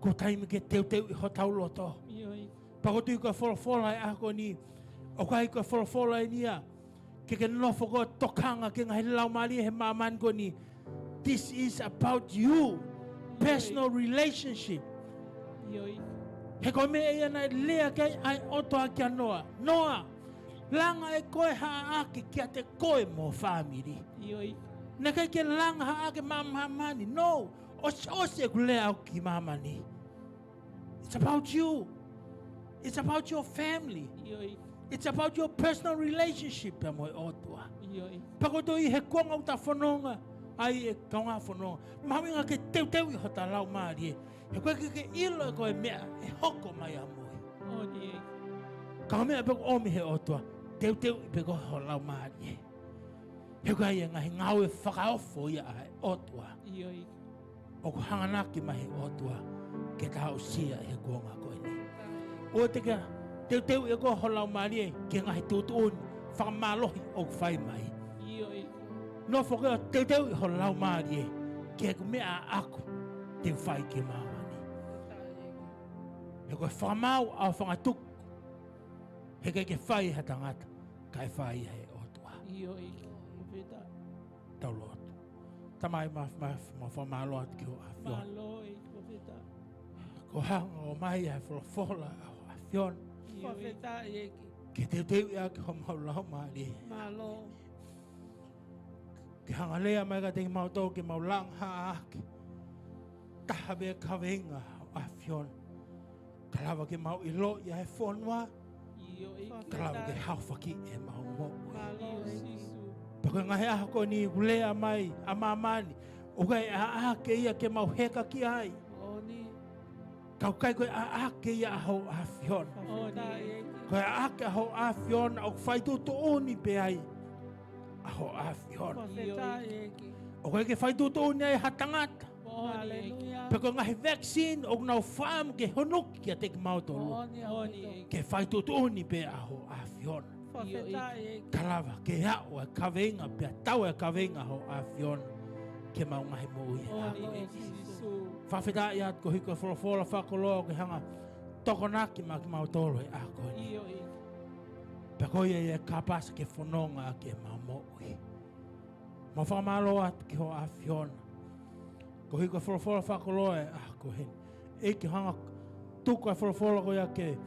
Ko e taimi ke teuteuʻi hotau loto. ʻIo ʻEiki. Pea ʻoku ou tui ko e folofola ʻo e ʻaho ni, ʻoku ʻikai ko e folofola eni ia ke ke nofo ʻo tokanga ki he ngaahi laumālie he māmani ko eni. This is about you. Personal relationship. ʻIo ʻEiki. He ko e meʻa ia naʻe lea ki ai ʻa e ʻOtua kia Noa. Noa, langa ʻe koe ha ʻaʻake kiate koe mo ho fāmili. ʻIo ʻEiki. Naʻe ʻikai ke langa ha ʻaʻake maʻa māmani. No. ʻOsi, ʻosi ʻeku lea au ki māmani. It's about you. It's about your family. ʻIo ʻEiki. It's about your personal relationship pea mo e ʻOtua. ʻIo ʻEiki. Pea ʻoku ou tui he kuonga ʻoku ta fononga ai, ʻe kaungā fononga, mahuʻinga ke teuteuʻi hota laumālie. He ʻoku ʻikai ke ke ʻilo ʻe koe e meʻa ʻe hoko mai ʻamui. ʻIo ʻEiki. Ka ko e meʻa pē ʻoku ʻomi he ʻOtua, teuteuʻi pē ko ho laumālie. He ʻoku ʻi ai e ngaahi ngāue fakaofo ia ʻa e ʻOtua. ʻIo ʻEiki. ʻOku hanganaki mai he ʻOtua ke ta aʻusia he kuonga ko eni. ʻOua te ke teuteuʻi ʻe koe ho laumālie ki he ngaahi tuʻutuʻuni fakamālohi ʻoku fai mai. ʻIo ʻEiki. Nofo ke teuteuʻi ho laumālie ki he ʻoku meʻa ʻaʻaku te u fai ki māmani. He ko e fakamaau ʻa e fanga tuku, he ʻikai ke fai ʻe ha tangata, ka ʻe fai ʻe he ʻOtua. ʻIo ʻEiki. Fakafetaʻi. Tau lotu. Tamai mafimafi, mau fakamālō atu ki hoʻo ʻAfiona. Mālō ʻEiki, fakafetaʻi. Kuo hanga ʻo ʻomai ʻa e folofola ʻa hoʻo ʻAfiona. ʻIo ʻEiki. Fakafetaʻi ʻEiki. Ke teuteuʻi ʻaki homau laumālie. Mālō. Ke hanga ʻo lea mai kiate kimautolu ke mau langa ha ʻaʻake. Taha pē kaveinga ʻa hoʻo ʻAfiona. Ka lava ke mau ʻiloʻi ʻa e fonua. ʻIo ʻEiki. Ka lava ke haofaki ʻemau moʻui. Mālō ʻEiki. Pea ko e ngaahi ʻaho ko eni ʻoku lea mai ʻa māmani, ʻoku ʻikai ʻaʻake ia ke mau heka ki ai. Moʻoni. Ka ʻoku ʻikai ko e ʻaʻake ia ʻa hoʻo ʻAfiona. Fakafetaʻi ʻEiki. Ko e ʻaʻake ʻa hoʻo ʻAfiona ʻoku fai tuʻutuʻuni pē ai ʻa hoʻo ʻAfiona. Fakafetaʻi ʻEiki. ʻOku ʻikai ke fai tuʻutuʻuni ai ha tangata. Moʻoni ʻEiki. Haleluia. Pea ko e ngaahi vaccine ʻoku nau fāmu ke honuki kiate kimautolu. Moʻoni ʻaupito. Ke fai tuʻutuʻuni pē ʻa hoʻo ʻAfiona. Fakafetaʻi ʻEiki. Ka lava ke aʻu ʻa e kaveinga pea tau ʻa e kaveinga ʻa hoʻo ʻAfiona ki heʻemau ngaahi moʻui. Moʻoni ʻEiki Sīsū. Fakafetaʻi atu koeʻuhi ko e folofola fakakoloa ʻoku ke hanga ʻo tokonaki maʻa kimautolu he ʻaho ko eni. ʻIo, ʻEiki. Pea ko ia ʻe kapasa ke fononga ʻaki ʻemau moʻui. Mau fakamālō atu ki hoʻo ʻAfiona koeʻuhi ko e folofola fakakoloa he ʻaho ko eni. ʻEiki, ke hanga ʻo tuku ʻa e folofola ko ia ke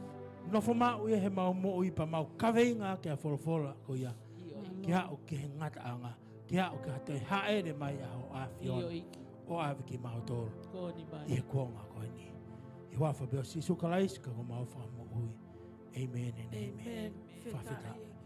nofo maʻu ia heʻemau moʻui pea mau kaveinga ʻaki ʻa e folofola ko ia. ʻIo, ʻEiki. Ke aʻu ki he ngataʻanga, ke aʻu ki ha toe hāʻele mai ʻa hoʻo ʻAfiona. ʻIo, ʻEiki. ʻO ʻave kimautolu. Ko eni mai. ʻI he kuonga ko eni. ʻI he huafa pē ʻo Sīsū Kalaisi ko homau Fakamoʻui. ʻĒmeni and ʻēmeni. ʻĒmeni. Fakafetaʻi. Fakafetaʻi.